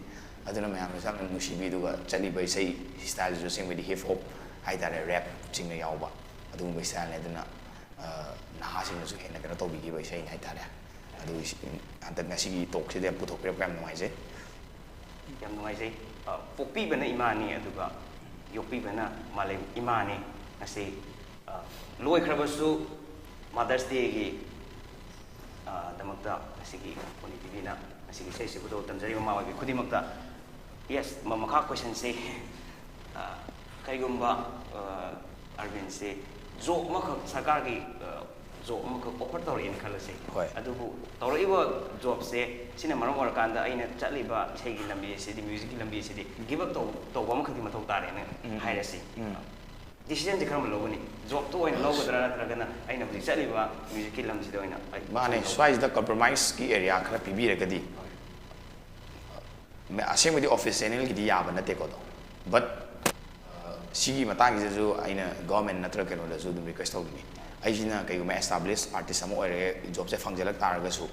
ꯑꯗꯨꯅ ꯃꯌꯥꯝꯅꯁꯨ ꯌꯥꯝꯅ ꯅꯨꯡꯁꯤꯕꯤ꯫ ꯑꯗꯨꯒ ꯆꯠꯂꯤꯕ ꯏꯁꯩ ꯁ꯭ꯇꯥꯏꯜꯁꯤꯁꯨ ꯑꯁꯦꯡꯕꯗꯤ ꯍꯤꯞ ꯍꯣꯞ ꯍꯥꯏꯇꯥꯔꯦ, ꯔꯦꯞꯁꯤꯡꯅ ꯌꯥꯎꯕ ꯑꯗꯨꯒꯨꯝꯕ ꯁ꯭ꯇꯥꯏꯜꯅꯦ꯫ ꯑꯗꯨꯅ, ꯑ, ꯅꯍꯥꯁꯤꯡꯅꯁꯨ ꯍꯦꯟꯅ ꯀꯩꯅꯣ ꯇꯧꯕꯤꯈꯤꯕ ꯏꯁꯩꯅꯤ ꯍꯥꯏꯇꯥꯔꯦ꯫ ꯑꯗꯨ ꯁꯤ- ꯍꯟꯗꯛ ꯉꯁꯤꯒꯤ ꯇꯣꯛꯁꯤꯗ ꯌꯥꯝ ꯄꯨꯊꯣꯛꯄꯤꯔꯛꯄ ꯌꯥꯝ ꯅꯨꯡꯉꯥꯏꯖꯩ꯫ ꯌꯥꯝ ꯅꯨꯡꯉꯥꯏꯖꯩ꯫ ꯑ, ꯄꯣꯛꯄꯤꯕꯅ ꯏꯃꯥꯅꯤ, ꯑꯗꯨꯒ ꯌꯣꯛꯄꯤꯕꯅ ꯃꯥꯂꯦꯝ ꯏꯃꯥꯅꯤ꯫ ꯉꯁꯤ, ꯑ, ꯂꯣꯏꯈ꯭ꯔꯕꯁꯨ Mother's Dayꯒꯤ, ꯑ, ꯗꯃꯛꯇ ꯉꯁꯤꯒꯤ ꯄꯣꯅꯤ ꯇꯤꯚꯤꯅ ꯉꯁꯤꯒꯤ ꯏꯁꯩꯁꯤꯕꯨ ꯇꯝꯖꯔꯤꯕ ꯃꯃꯥ ꯑꯣꯏꯕꯤ ꯈꯨꯗꯤꯡꯃꯛꯇ, yes, ꯃ- ꯃꯈꯥ questionꯁꯤ, ꯑ, ꯀꯔꯤꯒꯨꯝꯕ, ꯑ, ꯑꯔꯕꯤꯟꯁꯤ job ꯑꯃꯈꯛ ꯁꯔꯀꯥꯔꯒꯤ, ꯑ, job ꯑꯃꯈꯛ offer ꯇꯧꯔꯛꯑꯦꯅ ꯈꯜꯂꯁꯤ꯫ ꯍꯣꯏ꯫ ꯑꯗꯨꯕꯨ ꯇꯧꯔꯛꯏꯕ jobꯁꯦ ꯁꯤꯅ ꯃꯔꯝ ꯑꯣꯏꯔꯀꯥꯟꯗ ꯑꯩꯅ ꯆꯠꯂꯤꯕ ꯏꯁꯩꯒꯤ ꯂꯝꯕꯤ ꯑꯁꯤꯗꯤ, musicꯀꯤ ꯂꯝꯕꯤ ꯑꯁꯤꯗꯤ give up ꯇꯧ ꯇꯧꯕ ꯑꯃꯈꯛꯇꯤ ꯃꯊꯧ ꯇꯥꯔꯦꯅ ꯎꯝ꯫ ꯍꯥꯏꯔꯁꯤ꯫ ꯎꯝ꯫ Decisionꯁꯦ ꯀꯔꯝꯕ ꯂꯧꯒꯅꯤ? Jobꯇ ꯑꯣꯏꯅ ꯂꯧꯒꯗ꯭ꯔꯥ, ꯅꯠꯇ꯭ꯔꯒꯅ ꯑꯩꯅ ꯍꯧꯖꯤꯛ ꯆꯠꯂꯤꯕ musicꯀꯤ ꯂꯝꯁꯤꯗ ꯑꯣꯏꯅ ꯑꯩ ꯃꯥꯅꯦ, ꯂꯧꯒꯗ꯭ꯔꯥ? ꯁ꯭ꯋꯥꯏꯁꯤꯗ compromiseꯀꯤ area ꯈꯔ ꯄꯤꯕꯤꯔꯒꯗꯤ, ꯑꯁꯦꯡꯕꯗꯤ office channelꯒꯤꯗꯤ ꯌꯥꯕ ꯅꯠꯇꯦꯀꯣ ꯑꯗꯣ, but ꯁꯤꯒꯤ ꯃꯇꯥꯡꯁꯤꯗꯁꯨ ꯑꯩꯅ government ꯅꯠꯇ꯭ꯔꯒ ꯀꯩꯅꯣꯗꯁꯨ ꯑꯗꯨꯝ request ꯇꯧꯅꯤꯡꯉꯤ꯫ ꯑꯩꯁꯤꯅ ꯀꯩꯒꯨꯝꯕ established artist ꯑꯃ ꯑꯣꯏꯔꯒ jobꯁꯦ ꯐꯪꯖꯜꯂꯛ ꯇꯥꯔꯒꯁꯨ,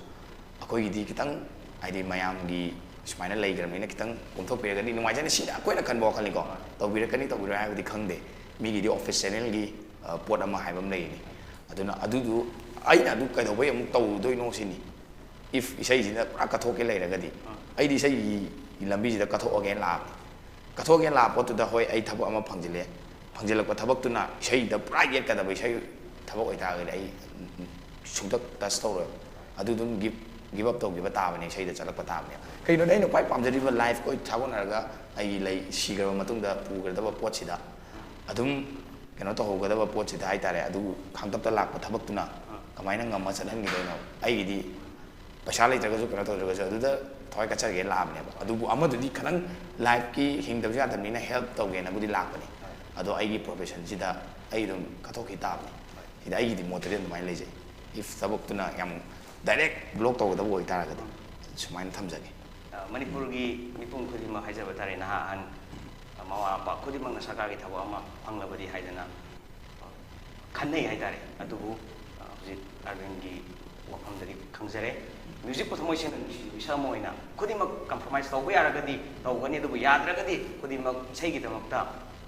ꯑꯩꯈꯣꯏꯒꯤꯗꯤ ꯈꯤꯇꯪ, ꯍꯥꯏꯗꯤ, ꯃꯌꯥꯝꯒꯤ ꯁꯨꯃꯥꯏꯅ ꯂꯩꯈ꯭ꯔꯕꯅꯤꯅ ꯈꯤꯇꯪ ꯀꯣꯝꯊꯣꯛꯄꯤꯔꯒꯗꯤ ꯅꯨꯡꯉꯥꯏꯖꯅꯤ꯫ ꯁꯤꯗ ꯑꯩꯈꯣꯏꯅ ꯈꯟꯕ ꯋꯥꯈꯜꯅꯤꯀꯣ, ꯇꯧꯕꯤꯔꯛꯀꯅꯤ ꯇꯧꯕꯤꯔꯣꯏ ꯍꯥꯏꯕꯗꯤ ꯈꯪꯗꯦ꯫ ꯃꯤꯒꯤꯗꯤ office channelꯒꯤ, ꯑ, ꯄꯣꯠ ꯑꯃ ꯍꯥꯏꯕ ꯑꯃ ꯂꯩꯔꯤꯅꯤ꯫ ꯑꯗꯨꯅ ꯑꯗꯨꯗꯨ ꯑꯩꯅ ꯑꯗꯨ ꯀꯩꯗꯧꯕꯩ ꯑꯃꯨꯛ ꯇꯧꯔꯨꯗꯣꯏꯅꯣ ꯁꯤꯅꯤ꯫ If ꯏꯁꯩꯁꯤꯗ ꯄꯨꯔꯥ ꯀꯠꯊꯣꯛꯀꯦ ꯂꯩꯔꯒꯗꯤ, ꯑꯩꯗꯤ ꯏꯁꯩꯒꯤ ꯂꯝꯕꯤꯁꯤꯗ ꯀꯠꯊꯣꯛꯑꯒꯦꯅ ꯂꯥꯛꯑꯕꯅꯤ꯫ ꯀꯠꯊꯣꯛꯑꯒꯦꯅ ꯂꯥꯛꯄ ꯄꯣꯠꯇꯨꯗ, ꯍꯣꯏ, ꯑꯩ ꯊꯕꯛ ꯑꯃ ꯐꯪꯖꯤꯜꯂꯦ, ꯐꯪꯖꯤꯜꯂꯛꯄ ꯊꯕꯛꯇꯨꯅ ꯏꯁꯩꯗ ꯄꯨꯔꯥ ꯌꯦꯠꯀꯗꯕ ꯏꯁꯩ ꯊꯕꯛ ꯑꯣꯏꯇꯥꯔꯒꯗꯤ ꯑꯩ ꯁꯨꯡꯇꯛ touch ꯇꯧꯔꯣꯏꯕ꯫ ꯑꯗꯨ ꯑꯗꯨꯝ give give up ꯇꯧꯈꯤꯕ ꯇꯥꯕꯅꯦ, ꯏꯁꯩꯗ ꯆꯠꯂꯛꯄ ꯇꯥꯕꯅꯦ꯫ ꯀꯩꯒꯤꯅꯣꯗꯤ ꯑꯩꯅ ꯈ꯭ꯋꯥꯏ ꯄꯥꯝꯖꯔꯤꯕ lifeꯀ ꯁꯥꯒꯣꯟꯅꯔꯒ ꯑꯩꯒꯤ ꯂꯩ ꯁꯤꯈ꯭ꯔꯕ ꯃꯇꯨꯡꯗ ꯄꯨꯒꯗꯕ ꯄꯣꯠꯁꯤꯗ ꯑꯗꯨꯝ ꯀꯩꯅꯣ ꯇꯧꯍꯧꯒꯗꯕ ꯄꯣꯠꯁꯤꯗ ꯍꯥꯏꯇꯥꯔꯦ, ꯑꯗꯨ ꯈꯥꯡꯇꯞꯇ ꯂꯥꯛꯄ ꯊꯕꯛꯇꯨꯅ ꯀꯃꯥꯏꯅ ꯉꯝꯃ ꯆꯠꯍꯟꯈꯤꯗꯣꯏꯅꯣ? ꯑꯩꯒꯤꯗꯤ ꯄꯩꯁꯥ ꯂꯩꯇ꯭ꯔꯒꯁꯨ ꯀꯩꯅꯣ ꯇꯧꯗ꯭ꯔꯒꯁꯨ ꯑꯗꯨꯗ ꯊꯋꯥꯏ ꯀꯠꯆꯒꯦꯅ ꯂꯥꯛꯑꯕꯅꯦꯕ꯫ ꯑꯗꯨꯕꯨ ꯑꯃꯗꯨꯗꯤ ꯈꯤꯇꯪ lifeꯀꯤ ꯍꯤꯡꯗꯕꯁꯨ ꯌꯥꯗꯕꯅꯤꯅ help ꯇꯧꯒꯦꯅꯕꯨꯗꯤ ꯂꯥꯛꯄꯅꯤ꯫ ꯑꯗꯣ ꯑꯩꯒꯤ professionꯁꯤꯗ ꯑꯩ ꯑꯗꯨꯝ ꯀꯠꯊꯣꯛꯈꯤ ꯇꯥꯕꯅꯤ꯫ ꯁꯤꯗ ꯑꯩꯒꯤꯗꯤ ꯃꯣꯠꯇꯗꯤ ꯑꯗꯨꯃꯥꯏꯅ ꯂꯩꯖꯩ꯫ If ꯊꯕꯛꯇꯨꯅ ꯌꯥꯝ direct block ꯇꯧꯒꯗꯕ ꯑꯣꯏꯇꯥꯔꯒꯗꯤ ꯁꯨꯃꯥꯏꯅ ꯊꯝꯖꯒꯦ꯫ ꯑ, ꯃꯅꯤꯄꯨꯔꯒꯤ ꯃꯤꯄꯨꯝ ꯈꯨꯗꯤꯡꯃꯛ ꯍꯥꯏꯖꯕ ꯇꯥꯔꯦ, ꯅꯍꯥ ꯑꯍꯟ, ꯑ, ꯃꯃꯥ ꯃꯄꯥ ꯈꯨꯗꯤꯡꯃꯛꯅ ꯁꯔꯀꯥꯔꯒꯤ ꯊꯕꯛ ꯑꯃ ꯐꯪꯂꯕꯗꯤ ꯍꯥꯏꯗꯅ, ꯑ, ꯈꯟꯅꯩ ꯍꯥꯏꯇꯥꯔꯦ꯫ ꯑꯗꯨꯕꯨ, ꯑ, ꯍꯧꯖꯤꯛ ꯑꯔꯕꯤꯟꯒꯤ ꯋꯥꯐꯝꯗꯒꯤ ꯈꯪꯖꯔꯦ, musicꯄꯨ ꯊꯃꯣꯏ ꯁꯦꯡꯅ ꯅꯨꯡꯁꯤꯕ ꯃꯤꯁꯛ ꯑꯃ ꯑꯣꯏꯅ ꯈꯨꯗꯤꯡꯃꯛ compromise ꯇꯧꯕ ꯌꯥꯔꯒꯗꯤ ꯇꯧꯒꯅꯤ, ꯑꯗꯨꯕꯨ ꯌꯥꯗ꯭ꯔꯒꯗꯤ ꯈꯨꯗꯤꯡꯃꯛ ꯏꯁꯩꯒꯤꯗꯃꯛꯇ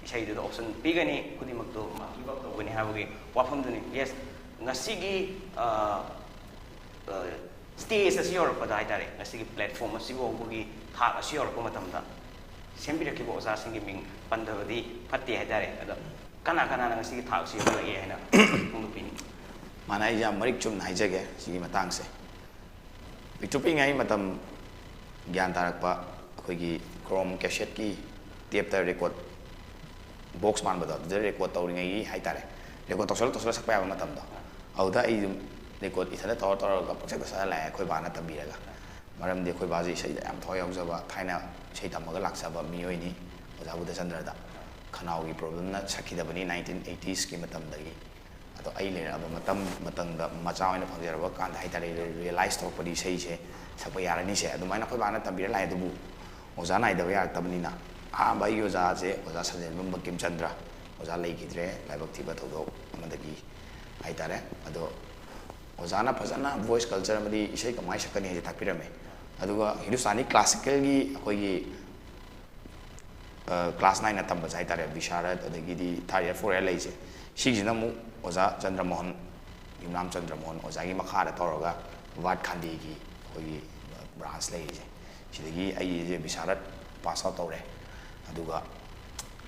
ꯏꯁꯩꯗꯨꯗ option ꯄꯤꯒꯅꯤ, ꯈꯨꯗꯤꯡꯃꯛꯇꯨ give up ꯇꯧꯒꯅꯤ ꯍꯥꯏꯕꯒꯤ ꯋꯥꯐꯝꯗꯨꯅꯤ꯫ Yes, ꯉꯁꯤꯒꯤ, ꯑ, ꯑ, ꯁ꯭ꯇꯦꯖ ꯑꯁꯤ ꯌꯧꯔꯛꯄꯗ ꯍꯥꯏꯇꯥꯔꯦ, ꯉꯁꯤꯒꯤ ꯄ꯭ꯂꯦꯠꯐꯣꯝ ꯑꯁꯤꯐꯥꯎꯕꯒꯤ ꯊꯥꯛ ꯑꯁꯤ ꯌꯧꯔꯛꯄ ꯃꯇꯝꯗ ꯁꯦꯝꯕꯤꯔꯛꯈꯤꯕ ꯑꯣꯖꯥꯁꯤꯡꯒꯤ ꯃꯤꯡ ꯄꯟꯗꯕꯗꯤ ꯐꯠꯇꯦ ꯍꯥꯏꯇꯥꯔꯦ꯫ ꯑꯗꯣ ꯀꯅꯥ ꯀꯅꯥꯅ ꯉꯁꯤꯒꯤ ꯊꯥꯛ ꯑꯁꯤ ꯌꯧꯍꯜꯂꯛꯏ ꯍꯥꯏꯅ ꯐꯣꯡꯗꯣꯛꯄꯤꯅꯤꯡꯉꯤ꯫ ꯃꯥꯅ ꯑꯩꯁꯦ ꯌꯥꯝ ꯃꯔꯤꯛ ꯆꯨꯝꯅ ꯍꯥꯏꯖꯒꯦ ꯁꯤꯒꯤ ꯃꯇꯥꯡꯁꯦ꯫ ꯄꯤꯛꯇ꯭ꯔꯨ ꯄꯤꯛꯏꯉꯩ ꯃꯇꯝ ꯒ꯭ꯌꯥꯟ ꯇꯥꯔꯛꯄ ꯑꯩꯈꯣꯏꯒꯤ ꯀ꯭ꯔꯣꯝ ꯀꯦꯁꯦꯠꯀꯤ ꯇꯦꯞꯇ ꯔꯦꯀꯣꯔꯠ ꯕꯣꯛꯁ ꯃꯥꯟꯕꯗꯣ, ꯑꯗꯨꯗ ꯔꯦꯀꯣꯔꯠ ꯇꯧꯔꯤꯉꯩꯒꯤ ꯍꯥꯏꯇꯥꯔꯦ, ꯔꯦꯀꯣꯔꯠ ꯇꯧꯁꯜꯂ ꯇꯧꯁꯜꯂ ꯁꯛꯄ ꯌꯥꯕ ꯃꯇꯝꯗꯣ, ꯑꯗꯨꯗ ꯑꯩ ꯑꯗꯨꯝ ꯔꯦꯀꯣꯔꯠ ꯏꯊꯟꯗ ꯇꯧꯔ ꯇꯧꯔꯒ ꯄꯪꯁꯛꯇ ꯁꯛꯍꯜꯂꯛꯑꯦ ꯑꯩꯈꯣꯏ ꯕꯥꯅ ꯇꯝꯕꯤꯔꯒ꯫ ꯃꯔꯝꯗꯤ ꯑꯩꯈꯣꯏ ꯕꯥꯁꯦ ꯏꯁꯩꯗ ꯌꯥꯝ ꯊꯋꯥꯏ ꯌꯥꯎꯖꯕ, ꯊꯥꯏꯅ ꯏꯁꯩ ꯇꯝꯃꯒ ꯂꯥꯛꯆꯕ ꯃꯤꯑꯣꯏꯅꯤ ꯑꯣꯖꯥ ꯕꯨꯙꯆꯟꯗ꯭ꯔꯗ꯫ ꯈꯅꯥꯎꯒꯤ ꯄ꯭ꯔꯣꯕ꯭ꯂꯦꯝꯅ ꯁꯛꯈꯤꯗꯕꯅꯤ ꯅꯥꯏꯟꯇꯤꯟ ꯑꯩꯠꯇꯤꯁꯀꯤ ꯃꯇꯝꯗꯒꯤ꯫ ꯑꯗꯣ ꯑꯩ ꯂꯩꯔꯛꯑꯕ ꯃꯇꯝ ꯃꯇꯝꯗ ꯃꯆꯥ ꯑꯣꯏꯅ ꯐꯪꯖꯔꯕ ꯀꯥꯟꯗ ꯍꯥꯏꯇꯥꯔꯦ, ꯔꯤꯌꯦꯂꯥꯏꯁ ꯇꯧꯔꯛꯄꯗꯤ ꯏꯁꯩꯁꯦ ꯁꯛꯄ ꯌꯥꯔꯅꯤꯁꯦ ꯑꯗꯨꯃꯥꯏꯅ ꯑꯩꯈꯣꯏ ꯕꯥꯅ ꯇꯝꯕꯤꯔ ꯂꯥꯛꯑꯦ꯫ ꯑꯗꯨꯕꯨ ꯑꯣꯖꯥ ꯅꯥꯏꯗꯕ ꯌꯥꯔꯛꯇꯕꯅꯤꯅ ꯑꯍꯥꯟꯕ ꯑꯩꯒꯤ ꯑꯣꯖꯥꯁꯦ ꯑꯣꯖꯥ ꯁꯟꯖꯦꯟꯕꯝ ꯕꯪꯀꯤꯝ ꯆꯟꯗ꯭ꯔ, ꯑꯣꯖꯥ ꯂꯩꯈꯤꯗ꯭ꯔꯦ ꯂꯥꯏꯕꯛ ꯊꯤꯕ ꯊꯧꯗꯣꯛ ꯑꯃꯗꯒꯤ ꯍꯥꯏꯇꯥꯔꯦ꯫ ꯑꯗꯣ ꯑꯣꯖꯥꯅ ꯐꯖꯅ ꯚꯣꯏꯁ ꯀꯜꯆꯔ ꯑꯃꯗꯤ ꯏꯁꯩ ꯀꯃꯥꯏꯅ ꯁꯛꯀꯅꯤ ꯍꯥꯏꯁꯦ ꯇꯥꯛꯄꯤꯔꯝꯃꯦ꯫ ꯑꯗꯨꯒ ꯍꯤꯟꯗꯨꯁꯇꯥꯅꯤ ꯀ꯭ꯂꯥꯁꯤꯀꯦꯜꯒꯤ ꯑꯩꯈꯣꯏꯒꯤ ꯀ꯭ꯂꯥꯁ ꯅꯥꯏꯟꯅ ꯇꯝꯕꯁꯦ ꯍꯥꯏꯇꯥꯔꯦ, ꯕꯤꯁꯥꯔꯠ ꯑꯗꯒꯤꯗꯤ ꯊꯥꯔꯠ ꯏꯌꯥꯔ ꯐꯣꯔ ꯏꯌꯥꯔ ꯂꯩꯁꯦ, ꯁꯤꯒꯤꯁꯤꯅ ꯑꯃꯨꯛ ꯑꯣꯖꯥ ꯆꯟꯗ꯭ꯔꯃꯣꯍꯟ, ꯌꯨꯝꯅꯥꯝ ꯆꯟꯗ꯭ꯔꯃꯣꯍꯟ ꯑꯣꯖꯥꯒꯤ ꯃꯈꯥꯗ ꯇꯧꯔꯒ ꯚꯥꯠ ꯈꯥꯟꯗꯤꯒꯤ ꯑꯩꯈꯣꯏꯒꯤ ꯕ꯭ꯔꯥꯟꯁ ꯂꯩꯔꯤꯁꯦ, ꯁꯤꯗꯒꯤ ꯑꯩꯁꯦ ꯕꯤꯁꯥꯔꯠ ꯄꯥꯁ ꯑꯥꯎꯠ ꯇꯧꯔꯦ꯫ ꯑꯗꯨꯒ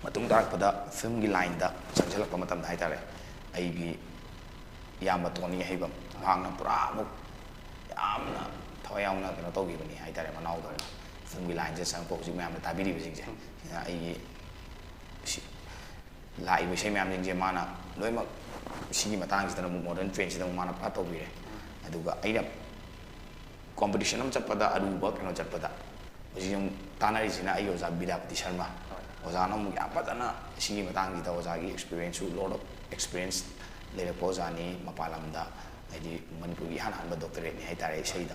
ꯃꯇꯨꯡ ꯇꯥꯔꯛꯄꯗ ꯐꯤꯂꯝꯒꯤ ꯂꯥꯏꯟꯗ ꯆꯪꯁꯤꯜꯂꯛꯄ ꯃꯇꯝꯗ ꯍꯥꯏꯇꯥꯔꯦ, ꯑꯩꯒꯤ ꯏꯌꯥꯝꯕ ꯇꯣꯅꯤ ꯑꯍꯩꯕꯝ, ꯃꯍꯥꯛꯅ ꯄꯨꯔꯥ ꯑꯃꯨꯛ ꯌꯥꯝꯅ ꯊꯋꯥꯏ ꯌꯥꯎꯅ ꯀꯩꯅꯣ ꯇꯧꯈꯤꯕꯅꯤ ꯍꯥꯏꯇꯥꯔꯦ, ꯃꯅꯥꯎꯗꯧꯅ꯫ ꯐꯤꯂꯝꯒꯤ ꯂꯥꯏꯟꯁꯦ ꯆꯪꯉꯛꯄ ꯍꯧꯖꯤꯛ ꯃꯌꯥꯝꯅ ꯇꯥꯕꯤꯔꯤꯕꯁꯤꯡꯁꯦ, ꯁꯤꯅ ꯑꯩꯒꯤ ꯁꯤ-, ꯂꯥꯛꯏꯕ ꯏꯁꯩ ꯃꯌꯥꯝꯁꯤꯡꯁꯦ ꯃꯥꯅ ꯂꯣꯏꯅꯃꯛ ꯁꯤꯒꯤ ꯃꯇꯥꯡꯁꯤꯗꯅ ꯑꯃꯨꯛ ꯃꯣꯗꯔꯟ ꯇ꯭ꯔꯦꯟꯁꯤꯗ ꯑꯃꯨꯛ ꯃꯥꯅ ꯄꯨꯔꯥ ꯇꯧꯕꯤꯔꯦ꯫ ꯑꯗꯨꯒ ꯑꯩꯅ ꯀꯣꯝꯄꯤꯇꯤꯁꯟ ꯑꯃ ꯆꯠꯄꯗ, ꯑꯔꯨꯕ ꯀꯩꯅꯣ ꯆꯠꯄꯗ, ꯍꯧꯖꯤꯛ ꯑꯃꯨꯛ ꯇꯥꯟꯅꯔꯤꯁꯤꯅ ꯑꯩꯒꯤ ꯑꯣꯖꯥ ꯕꯤꯗ꯭ꯌꯥꯄꯇꯤ ꯁꯔꯃ꯫ ꯑꯣꯖꯥꯅ ꯑꯃꯨꯛ ꯌꯥꯝ ꯐꯖꯅ ꯁꯤꯒꯤ ꯃꯇꯥꯡꯁꯤꯗ, ꯑꯣꯖꯥꯒꯤ ꯑꯦꯛꯁꯄꯤꯔꯤꯌꯦꯟꯁꯁꯨ, ꯂꯣꯠ ꯑꯣꯐ ꯑꯦꯛꯁꯄꯤꯔꯤꯌꯦꯟꯁ ꯂꯩꯔꯛꯄ ꯑꯣꯖꯥꯅꯤ, ꯃꯄꯥꯟ ꯂꯝꯗ, ꯍꯥꯏꯗꯤ ꯃꯅꯤꯄꯨꯔꯒꯤ ꯏꯍꯥꯟ ꯍꯥꯟꯕ ꯗꯣꯛꯇꯔꯦꯠꯅꯤ ꯍꯥꯏꯇꯥꯔꯦ ꯏꯁꯩꯗ꯫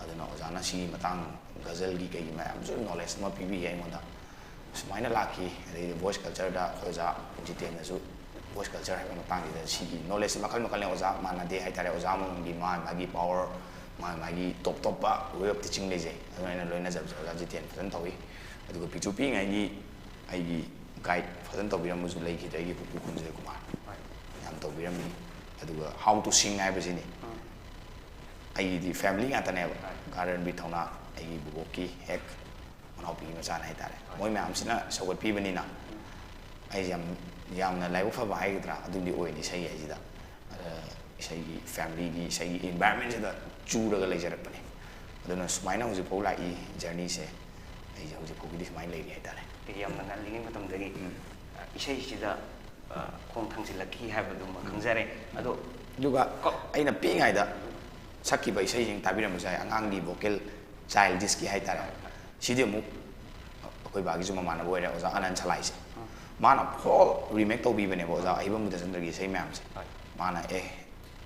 ꯑꯗꯨꯅ ꯑꯣꯖꯥꯅ ꯁꯤꯒꯤ ꯃꯇꯥꯡ, ꯒꯖꯜꯒꯤ ꯀꯩꯒꯤ ꯃꯌꯥꯝꯁꯨ ꯅꯣꯂꯦꯖ ꯑꯃ ꯄꯤꯕꯤ ꯑꯩꯉꯣꯟꯗ꯫ ꯁꯨꯃꯥꯏꯅ ꯂꯥꯛꯈꯤ꯫ ꯑꯗꯩꯗꯤ ꯚꯣꯏꯁ ꯀꯜꯆꯔꯗ ꯑꯩꯈꯣꯏ ꯑꯣꯖꯥ ꯖꯤꯇꯦꯟꯅꯁꯨ ꯚꯣꯏꯁ ꯀꯜꯆꯔ ꯍꯥꯏꯕ ꯃꯇꯥꯡꯁꯤꯗ ꯁꯤꯒꯤ ꯅꯣꯂꯦꯖꯁꯦ ꯃꯈꯜ ꯃꯈꯜꯅꯤ, ꯑꯣꯖꯥ ꯃꯥꯟꯅꯗꯦ ꯍꯥꯏꯇꯥꯔꯦ꯫ ꯑꯣꯖꯥ ꯑꯃꯃꯝꯒꯤ ꯃꯥ ꯃꯥꯒꯤ ꯄꯥꯋꯔ, ꯃꯥ ꯃꯥꯒꯤ ꯇꯣꯞ ꯇꯣꯞꯄ ꯋꯦ ꯑꯣꯐ ꯇꯤꯆꯤꯡ ꯂꯩꯖꯩ꯫ ꯑꯗꯨꯅ ꯑꯩꯅ ꯂꯣꯏꯅꯖꯕꯁꯦ ꯑꯣꯖꯥ ꯖꯤꯇꯦꯟ ꯐꯖꯅ ꯇꯧꯏ꯫ ꯑꯗꯨꯒ ꯄꯤꯛꯇ꯭ꯔꯨ ꯄꯤꯛꯏꯉꯩꯒꯤ ꯑꯩꯒꯤ ꯒꯥꯏꯗ ꯐꯖꯅ ꯇꯧꯕꯤꯔꯝꯕꯁꯨ ꯂꯩꯈꯤꯗ꯭ꯔꯦ, ꯑꯩꯒꯤ ꯄꯨꯄꯨ ꯀꯨꯟꯖꯣꯏ ꯀꯨꯃꯥꯔ ꯌꯥꯝ ꯇꯧꯕꯤꯔꯝꯃꯤ꯫ ꯑꯗꯨꯒ ꯍꯥꯎ ꯇꯨ ꯁꯤꯡ ꯍꯥꯏꯕꯁꯤꯅꯤ꯫ ꯑꯩꯒꯤꯗꯤ family ꯉꯥꯛꯇꯅꯦꯕ꯫ ꯀꯥ ꯔꯟꯕꯤꯔ ꯊꯧꯅꯥ ꯑꯩꯒꯤ ꯕꯨꯕꯣꯛꯀꯤ ꯍꯦꯛ ꯃꯅꯥꯎꯄꯤꯒꯤ ꯃꯆꯥꯅꯦ ꯍꯥꯏꯇꯥꯔꯦ꯫ ꯃꯣꯏ ꯃꯌꯥꯝꯁꯤꯅ ꯁꯧꯒꯠꯄꯤꯕꯅꯤꯅ ꯑꯩꯁꯦ ꯌꯥꯝ, ꯌꯥꯝꯅ ꯂꯥꯏꯕꯛ ꯐꯕ ꯍꯥꯏꯒꯗ꯭ꯔꯥ, ꯑꯗꯨꯝꯗꯤ ꯑꯣꯏꯅꯤ ꯏꯁꯩ ꯍꯥꯏꯁꯤꯗ꯫ ꯑꯗ ꯏꯁꯩꯒꯤ familyꯒꯤ, ꯏꯁꯩꯒꯤ environmentꯁꯤꯗ ꯆꯨꯔꯒ ꯂꯩꯖꯔꯛꯄꯅꯦ꯫ ꯑꯗꯨꯅ ꯁꯨꯃꯥꯏꯅ ꯍꯧꯖꯤꯛꯐꯥꯎ ꯂꯥꯛꯏ journeyꯁꯦ꯫ ꯑꯩꯁꯦ ꯍꯧꯖꯤꯛ ꯐꯥꯎꯒꯤꯗꯤ ꯁꯨꯃꯥꯏꯅ ꯂꯩꯔꯤ ꯍꯥꯏꯇꯥꯔꯦ꯫ ꯌꯥꯝꯅ ꯉꯜꯂꯤꯉꯩ ꯃꯇꯝꯗꯒꯤ, ꯎꯝ꯫ ꯑ, ꯏꯁꯩꯁꯤꯗ, ꯑ, ꯈꯣꯡ ꯊꯥꯡꯖꯤꯜꯂꯛꯈꯤ ꯍꯥꯏꯕꯗꯨꯃ ꯎꯝ꯫ ꯈꯪꯖꯔꯦ꯫ ꯑꯗꯣ ꯑꯗꯨꯒ ꯀꯣ- ꯑꯩꯅ ꯄꯤꯛꯏꯉꯩꯗ ꯁꯛꯈꯤꯕ ꯏꯁꯩꯁꯤꯡ ꯇꯥꯕꯤꯔꯝꯕꯁꯨ ꯌꯥꯏ, ꯑꯉꯥꯡꯒꯤ vocal childish ꯀꯤ ꯍꯥꯏꯇꯥꯔꯦ꯫ ꯁꯤꯗꯤ ꯑꯃꯨꯛ ꯑꯩꯈꯣꯏ ꯕꯥꯒꯤꯁꯨ ꯃꯃꯥꯟꯅꯕ ꯑꯣꯏꯔꯦ, ꯑꯣꯖꯥ ꯑꯅꯟ ꯁꯂꯥꯏꯁꯦ꯫ ꯎꯝ꯫ ꯃꯥꯅ full remake ꯇꯧꯕꯤꯕꯅꯦꯕ ꯑꯣꯖꯥ ꯑꯍꯩꯕꯝ ꯃꯨꯗꯆꯟꯗ꯭ꯔꯒꯤ ꯏꯁꯩ ꯃꯌꯥꯝꯁꯦ꯫ ꯍꯣꯏ꯫ ꯃꯥꯅ ꯑꯦ,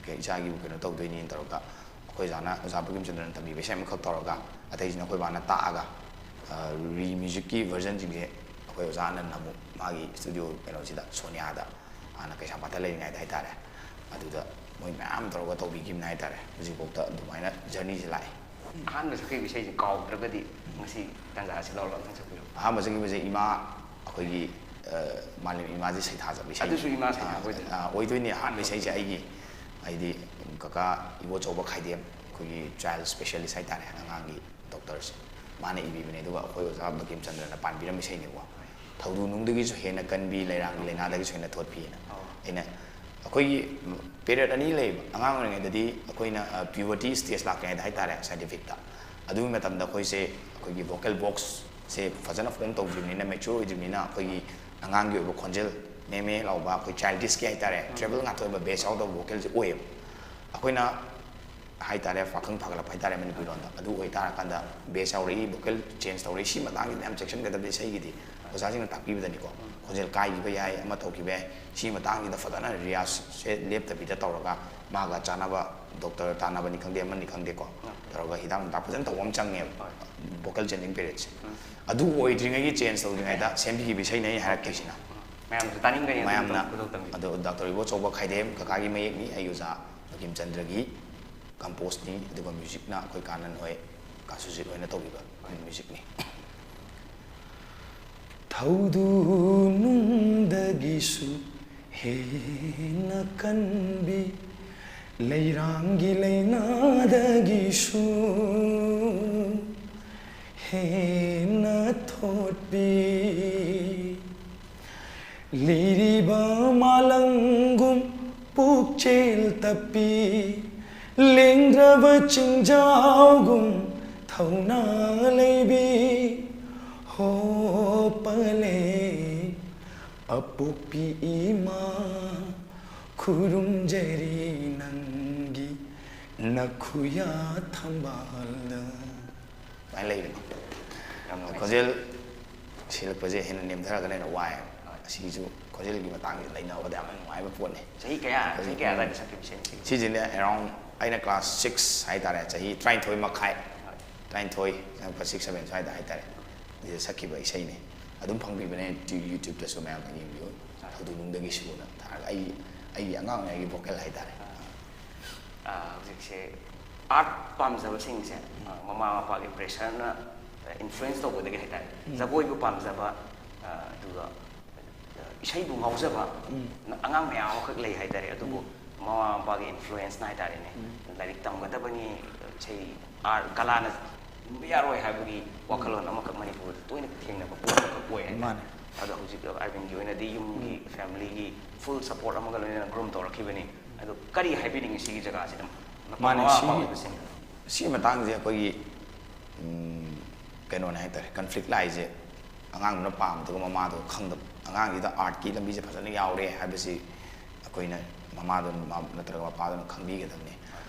ꯀꯩ ꯏꯆꯥꯒꯤꯕꯨ ꯀꯩꯅꯣ ꯇꯧꯗꯣꯏꯅꯤꯅ ꯇꯧꯔꯒ ꯑꯩꯈꯣꯏ ꯑꯣꯖꯥꯅ, ꯑꯣꯖꯥ ꯕꯒꯤꯝ ꯆꯟꯗ꯭ꯔꯅ ꯇꯝꯕꯤꯕ ꯏꯁꯩ ꯑꯃꯈꯛ ꯇꯧꯔꯒ, ꯑꯇꯩꯁꯤꯅ ꯑꯩꯈꯣꯏ ꯕꯥꯅ ꯇꯥꯛꯑꯒ, ꯑ, re musicꯀꯤ versionꯁꯤꯡꯁꯦ ꯑꯩꯈꯣꯏ ꯑꯣꯖꯥ ꯑꯅꯟꯅ ꯑꯃꯨꯛ ꯃꯥꯒꯤ studio ꯀꯩꯅꯣꯁꯤꯗ, ꯁꯣꯅꯤꯌꯥꯗ, ꯍꯥꯟꯅ ꯀꯩꯁꯥꯝꯄꯥꯠꯇ ꯂꯩꯔꯤꯉꯩꯗ ꯍꯥꯏꯇꯥꯔꯦ, ꯑꯗꯨꯗ ꯃꯣꯏ ꯃꯌꯥꯝ ꯇꯧꯔꯒ ꯇꯧꯕꯤꯈꯤꯕꯅꯦ ꯍꯥꯏꯇꯥꯔꯦ꯫ ꯍꯧꯖꯤꯛꯐꯥꯎꯗ ꯑꯗꯨꯃꯥꯏꯅ journeyꯁꯦ ꯂꯥꯛꯑꯦ꯫ ꯑꯍꯥꯟꯕ ꯁꯛꯈꯤꯕ ꯏꯁꯩꯁꯦ ꯀꯥꯎꯗ꯭ꯔꯒꯗꯤ ꯉꯁꯤ ꯇꯥꯟꯖꯥꯁꯤ ꯂꯧꯔꯒ ꯑꯝꯇꯪ ꯁꯛꯄꯤꯔꯛꯑꯣ꯫ ꯑꯍꯥꯟꯕ ꯁꯛꯈꯤꯕꯁꯦ ꯏꯃꯥ, ꯑꯩꯈꯣꯏꯒꯤ, ꯑ, ꯃꯥꯂꯦꯝ ꯏꯃꯥꯁꯦ ꯁꯩꯊꯥꯖꯕ ꯏꯁꯩ꯫ ꯑꯗꯨꯁꯨ ꯏꯃꯥ ꯁꯩꯊꯥꯕ ꯑꯣꯏꯗꯣꯏꯅꯦ? ꯑ, ꯑꯣꯏꯗꯣꯏꯅꯦ ꯑꯍꯥꯟꯕ ꯏꯁꯩꯁꯦ ꯑꯩꯒꯤ꯫ ꯍꯥꯏꯗꯤ ꯀꯀꯥ ꯏꯕꯣꯆꯧꯕ ꯈꯥꯏꯗꯦꯝ, ꯑꯩꯈꯣꯏꯒꯤ child specialist ꯍꯥꯏꯇꯥꯔꯦ, ꯑꯉꯥꯡꯒꯤ doctorꯁꯦ, ꯃꯥꯅ ꯏꯕꯤꯕꯅꯦ꯫ ꯑꯗꯨꯒ ꯑꯩꯈꯣꯏ ꯑꯣꯖꯥ ꯕꯒꯤꯝ ꯆꯟꯗ꯭ꯔꯅ ꯄꯥꯟꯕꯤꯔꯝꯕ ꯏꯁꯩꯅꯦꯕꯀꯣ꯫ ꯊꯧꯗꯨ ꯅꯨꯡꯗꯒꯤꯁꯨ ꯍꯦꯟꯅ ꯀꯟꯕꯤ, ꯂꯩꯔꯥꯡꯒꯤ ꯂꯥꯏꯅꯥꯗꯒꯤꯁꯨ ꯍꯦꯟꯅ ꯊꯣꯠꯄꯤꯅ꯫ ꯑꯣ꯫ ꯑꯩꯅ, ꯑꯩꯈꯣꯏꯒꯤ period ꯑꯅꯤ ꯂꯩꯌꯦꯕ꯫ ꯑꯉꯥꯡ ꯑꯣꯏꯔꯤꯉꯩꯗꯗꯤ ꯑꯩꯈꯣꯏꯅ, ꯑ, puberty stage ꯂꯥꯛꯇ꯭ꯔꯤꯉꯩꯗ ꯍꯥꯏꯇꯥꯔꯦ, scientificꯇ꯫ ꯑꯗꯨꯒꯤ ꯃꯇꯝꯗ ꯑꯩꯈꯣꯏꯁꯦ, ꯑꯩꯈꯣꯏꯒꯤ vocal boxꯁꯦ ꯐꯖꯅ form ꯇꯧꯗ꯭ꯔꯤꯕꯅꯤꯅ, mature ꯑꯣꯏꯗ꯭ꯔꯤꯕꯅꯤꯅ, ꯑꯩꯈꯣꯏꯒꯤ ꯑꯉꯥꯡꯒꯤ ꯑꯣꯏꯕ ꯈꯣꯟꯖꯦꯜ ꯃꯦ ꯃꯦ ꯂꯥꯎꯕ, ꯑꯩꯈꯣꯏ childishꯀꯤ ꯍꯥꯏꯇꯥꯔꯦ, treble ꯉꯥꯛꯇ ꯑꯣꯏꯕ bass ꯌꯥꯎꯗꯕ vocalꯁꯦ ꯑꯣꯏꯌꯦꯕ꯫ ꯑꯩꯈꯣꯏꯅ ꯍꯥꯏꯇꯥꯔꯦ, ꯄꯥꯈꯪ ꯐꯥꯒꯠꯂꯛꯄ ꯍꯥꯏꯇꯥꯔꯦ ꯃꯅꯤꯄꯨꯔꯤ ꯂꯣꯟꯗ꯫ ꯑꯗꯨ ꯑꯣꯏꯇꯥꯔꯀꯥꯟꯗ bass ꯌꯥꯎꯔꯛꯏ, vocal change ꯇꯧꯔꯛꯏ, ꯁꯤ ꯃꯇꯥꯡꯁꯤꯗ ꯌꯥꯝ ꯆꯦꯛꯁꯤꯟꯒꯗꯕ ꯏꯁꯩꯒꯤꯗꯤ꯫ ꯑꯣꯖꯥꯁꯤꯡꯅ ꯇꯥꯛꯄꯤꯕꯗꯅꯤꯀꯣ, ꯈꯣꯟꯖꯦꯜ ꯀꯥꯏꯈꯤꯕ ꯌꯥꯏ, ꯑꯃ ꯇꯧꯈꯤꯕ ꯌꯥꯏ, ꯁꯤ ꯃꯇꯥꯡꯁꯤꯗ ꯐꯖꯅ ꯔꯤꯌꯥꯁꯁꯦ ꯂꯦꯞꯇꯕꯤꯗ ꯇꯧꯔꯒ, ꯃꯥꯒ ꯆꯥꯟꯅꯕ doctor ꯇꯥꯟꯅꯕꯅꯤ ꯈꯪꯗꯦ, ꯑꯃꯅꯤ ꯈꯪꯗꯦꯀꯣ, ꯇꯧꯔꯒ ꯍꯤꯗꯥꯛ ꯅꯨꯡꯗꯥꯛ ꯐꯖꯅ ꯇꯧꯕ ꯑꯃ ꯆꯪꯉꯦꯕ꯫ Vocal changing periodꯁꯦ꯫ ꯑꯗꯨ ꯑꯣꯏꯗ꯭ꯔꯤꯉꯩꯒꯤ change ꯇꯧꯗ꯭ꯔꯤꯉꯩꯗ ꯁꯦꯝꯕꯤꯈꯤꯕ ꯏꯁꯩꯅꯦ ꯑꯩ ꯍꯥꯏꯔꯛꯇꯣꯏꯁꯤꯅ꯫ ꯃꯌꯥꯝꯁꯨ ꯇꯥꯅꯤꯡꯒꯅꯤ ꯑꯗꯨꯒꯤ ꯃꯌꯥꯝꯅ ꯃꯇꯝ ꯈꯨꯗꯣꯜ ꯇꯝꯕꯤꯌꯨ꯫ ꯑꯗꯣ ꯗꯥꯛꯇꯔ ꯏꯕꯣꯆꯧꯕ ꯈꯥꯏꯗꯦꯝ ꯀꯀꯥꯒꯤ ꯃꯌꯦꯛꯅꯤ, ꯑꯩ ꯑꯣꯖꯥ ꯕꯒꯤꯝ ꯆꯟꯗ꯭ꯔꯒꯤ composeꯅꯤ, ꯑꯗꯨꯒ musicꯅ ꯑꯩꯈꯣꯏ ꯀꯥ ꯅꯟ ꯍꯣꯏ, ꯀꯥ ꯁꯨꯖꯤꯠ ꯍꯣꯏꯅ ꯇꯧꯕꯤꯕ musicꯅꯤ꯫ ꯊꯧꯗꯨ ꯅꯨꯡꯗꯒꯤꯁꯨ ꯍꯦꯟꯅ ꯀꯟꯕꯤ, ꯂꯩꯔꯥꯡꯒꯤ ꯂꯩꯅꯥꯗꯒꯤꯁꯨ ꯍꯦꯟꯅ ꯊꯣꯠꯄꯤ, ꯂꯤꯔꯤꯕ ꯃꯥꯂꯪꯒꯨꯝ ꯄꯨꯛꯆꯦꯜ ꯇꯞꯄꯤ, ꯂꯦꯡꯗ꯭ꯔꯕ ꯆꯤꯡꯖꯥꯎꯒꯨꯝ ꯊꯧꯅꯥ ꯂꯩꯕꯤ꯫ ꯍꯣ ꯄꯂꯦ ꯑꯄꯣꯛꯄꯤ ꯏꯃꯥ, ꯈꯨꯔꯨꯝꯖꯔꯤ ꯅꯪꯒꯤ ꯅꯈꯨꯌꯥ ꯊꯝꯕꯥꯜꯗ꯫ ꯑꯗꯨꯃꯥꯏꯅ ꯂꯩꯕꯅꯤ꯫ ꯌꯥꯝ ꯅꯨꯡꯉꯥꯏ꯫ ꯈꯣꯟꯖꯦꯜ ꯁꯤꯜꯂꯛꯄꯁꯦ ꯍꯦꯟꯅ ꯅꯦꯝꯊꯔꯒꯅ ꯍꯦꯟꯅ ꯋꯥꯏꯑꯦꯕ꯫ ꯍꯣꯏ꯫ ꯑꯁꯤꯒꯤꯁꯨ ꯈꯣꯟꯖꯦꯜꯒꯤ ꯃꯇꯥꯡꯁꯤꯗ ꯂꯩꯅꯕꯗ ꯌꯥꯝꯅ ꯅꯨꯡꯉꯥꯏꯕ ꯄꯣꯠꯅꯤ꯫ ꯆꯍꯤ ꯀꯌꯥ, ꯆꯍꯤ ꯀꯌꯥ ꯑꯗꯥꯏꯗ ꯁꯛꯈꯤꯕ ꯏꯁꯩꯅꯣ ꯁꯤꯒꯤ? ꯁꯤꯁꯤꯅ around ꯑꯩꯅ class six ꯍꯥꯏꯇꯥꯔꯦ, ꯆꯍꯤ ꯇꯔꯥꯅꯤꯊꯣꯏ ꯃꯈꯥꯏ, ꯍꯣꯏ꯫ ꯇꯔꯥꯅꯤꯊꯣꯏ, class six seven ꯁ꯭ꯋꯥꯏꯗ ꯍꯥꯏꯇꯥꯔꯦ, ꯁꯤꯗ ꯁꯛꯈꯤꯕ ꯏꯁꯩꯅꯤ꯫ ꯑꯗꯨꯝ ꯐꯪꯕꯤꯕꯅꯦ, ꯇ꯭ꯌꯨ-, YouTube-ꯇꯁꯨ ꯃꯌꯥꯝꯅ ꯌꯦꯡꯕꯤꯌꯨ꯫ ꯍꯣꯏ꯫ ꯊꯧꯗꯨꯅꯨꯡꯗꯒꯤ ꯁꯨꯅ ꯊꯥꯔꯒ ꯑꯩ, ꯑꯩꯒꯤ ꯑꯉꯥꯡ ꯑꯣꯏꯔꯤꯉꯩꯒꯤ vocal ꯍꯥꯏꯇꯥꯔꯦ꯫ ꯑꯥ, ꯍꯧꯖꯤꯛꯁꯦ art ꯄꯥꯝꯖꯕꯁꯤꯡꯁꯦ, ꯎꯝ꯫ ꯑꯥ, ꯃꯃꯥ ꯃꯄꯥꯒꯤ pressure-ꯅ influence ꯇꯧꯕꯗꯒꯤ ꯍꯥꯏꯇꯥꯔꯦ, ꯎꯝ꯫ ꯖꯒꯣꯏꯕꯨ ꯄꯥꯝꯖꯕ, ꯑꯥ, ꯑꯗꯨꯒ, ꯑꯥ, ꯏꯁꯩꯕꯨ ꯉꯥꯎꯖꯕ, ꯎꯝ꯫ ꯑꯉꯥꯡ ꯃꯌꯥꯝ ꯑꯃꯈꯛ ꯂꯩ ꯍꯥꯏꯇꯥꯔꯦ꯫ ꯑꯗꯨꯕꯨ, ꯎꯝ꯫ ꯃꯃꯥ ꯃꯄꯥꯒꯤ influence-ꯅ ꯍꯥꯏꯇꯥꯔꯦꯅꯦ, ꯎꯝ꯫ ꯂꯥꯏꯔꯤꯛ ꯇꯝꯒꯗꯕꯅꯤ, ꯏꯁꯩ, art, ꯀꯂꯥꯅ ꯍꯤꯡꯕ ꯌꯥꯔꯣꯏ ꯍꯥꯏꯕꯒꯤ ꯎꯝ꯫ ꯋꯥꯈꯜꯂꯣꯟ ꯑꯃꯈꯛ ꯃꯅꯤꯄꯨꯔꯗ ꯇꯣꯏꯅ ꯊꯦꯡꯅꯕ ꯄꯣꯠ ꯑꯃꯈꯛ ꯑꯣꯏ ꯍꯥꯏꯇꯥꯔꯦ꯫ ꯃꯥꯅꯦ꯫ ꯑꯗꯣ ꯍꯧꯖꯤꯛ ꯑꯔꯕꯤꯟꯒꯤ ꯑꯣꯏꯅꯗꯤ ꯌꯨꯝꯒꯤ, ꯎꯝ꯫ family-ꯒꯤ full support ꯑꯃꯒ ꯂꯣꯏꯅꯅ groom ꯇꯧꯔꯛꯈꯤꯕꯅꯤ꯫ ꯑꯗꯣ ꯀꯔꯤ ꯍꯥꯏꯕꯤꯅꯤꯡꯉꯤ ꯁꯤꯒꯤ ꯖꯒꯥꯁꯤꯗ? ꯃꯃꯥ ꯃꯥꯅꯦ, ꯃꯄꯥ ꯁꯤꯒꯤ, ꯑꯣꯏꯕꯁꯤꯡ꯫ ꯁꯤꯒꯤ ꯃꯇꯥꯡꯁꯦ ꯑꯩꯈꯣꯏꯒꯤ, ꯎꯝ, ꯀꯩꯅꯣꯅꯦ ꯍꯥꯏꯇꯥꯔꯦ, conflict ꯂꯥꯛꯏꯁꯦ ꯑꯉꯥꯡꯗꯨꯅ ꯄꯥꯝꯕꯗꯨꯒ ꯃꯃꯥꯗꯨꯒ ꯈꯪꯗꯕ꯫ ꯑꯉꯥꯡꯁꯤꯗ art-ꯀꯤ ꯂꯝꯕꯤꯁꯦ ꯐꯖꯅ ꯌꯥꯎꯔꯦ ꯍꯥꯏꯕꯁꯤ ꯑꯩꯈꯣꯏꯅ ꯃꯃꯥꯗꯨꯅ ꯃ-, ꯅꯠꯇ꯭ꯔꯒ ꯃꯄꯥꯗꯨꯅ ꯈꯪꯕꯤꯒꯗꯕꯅꯤ꯫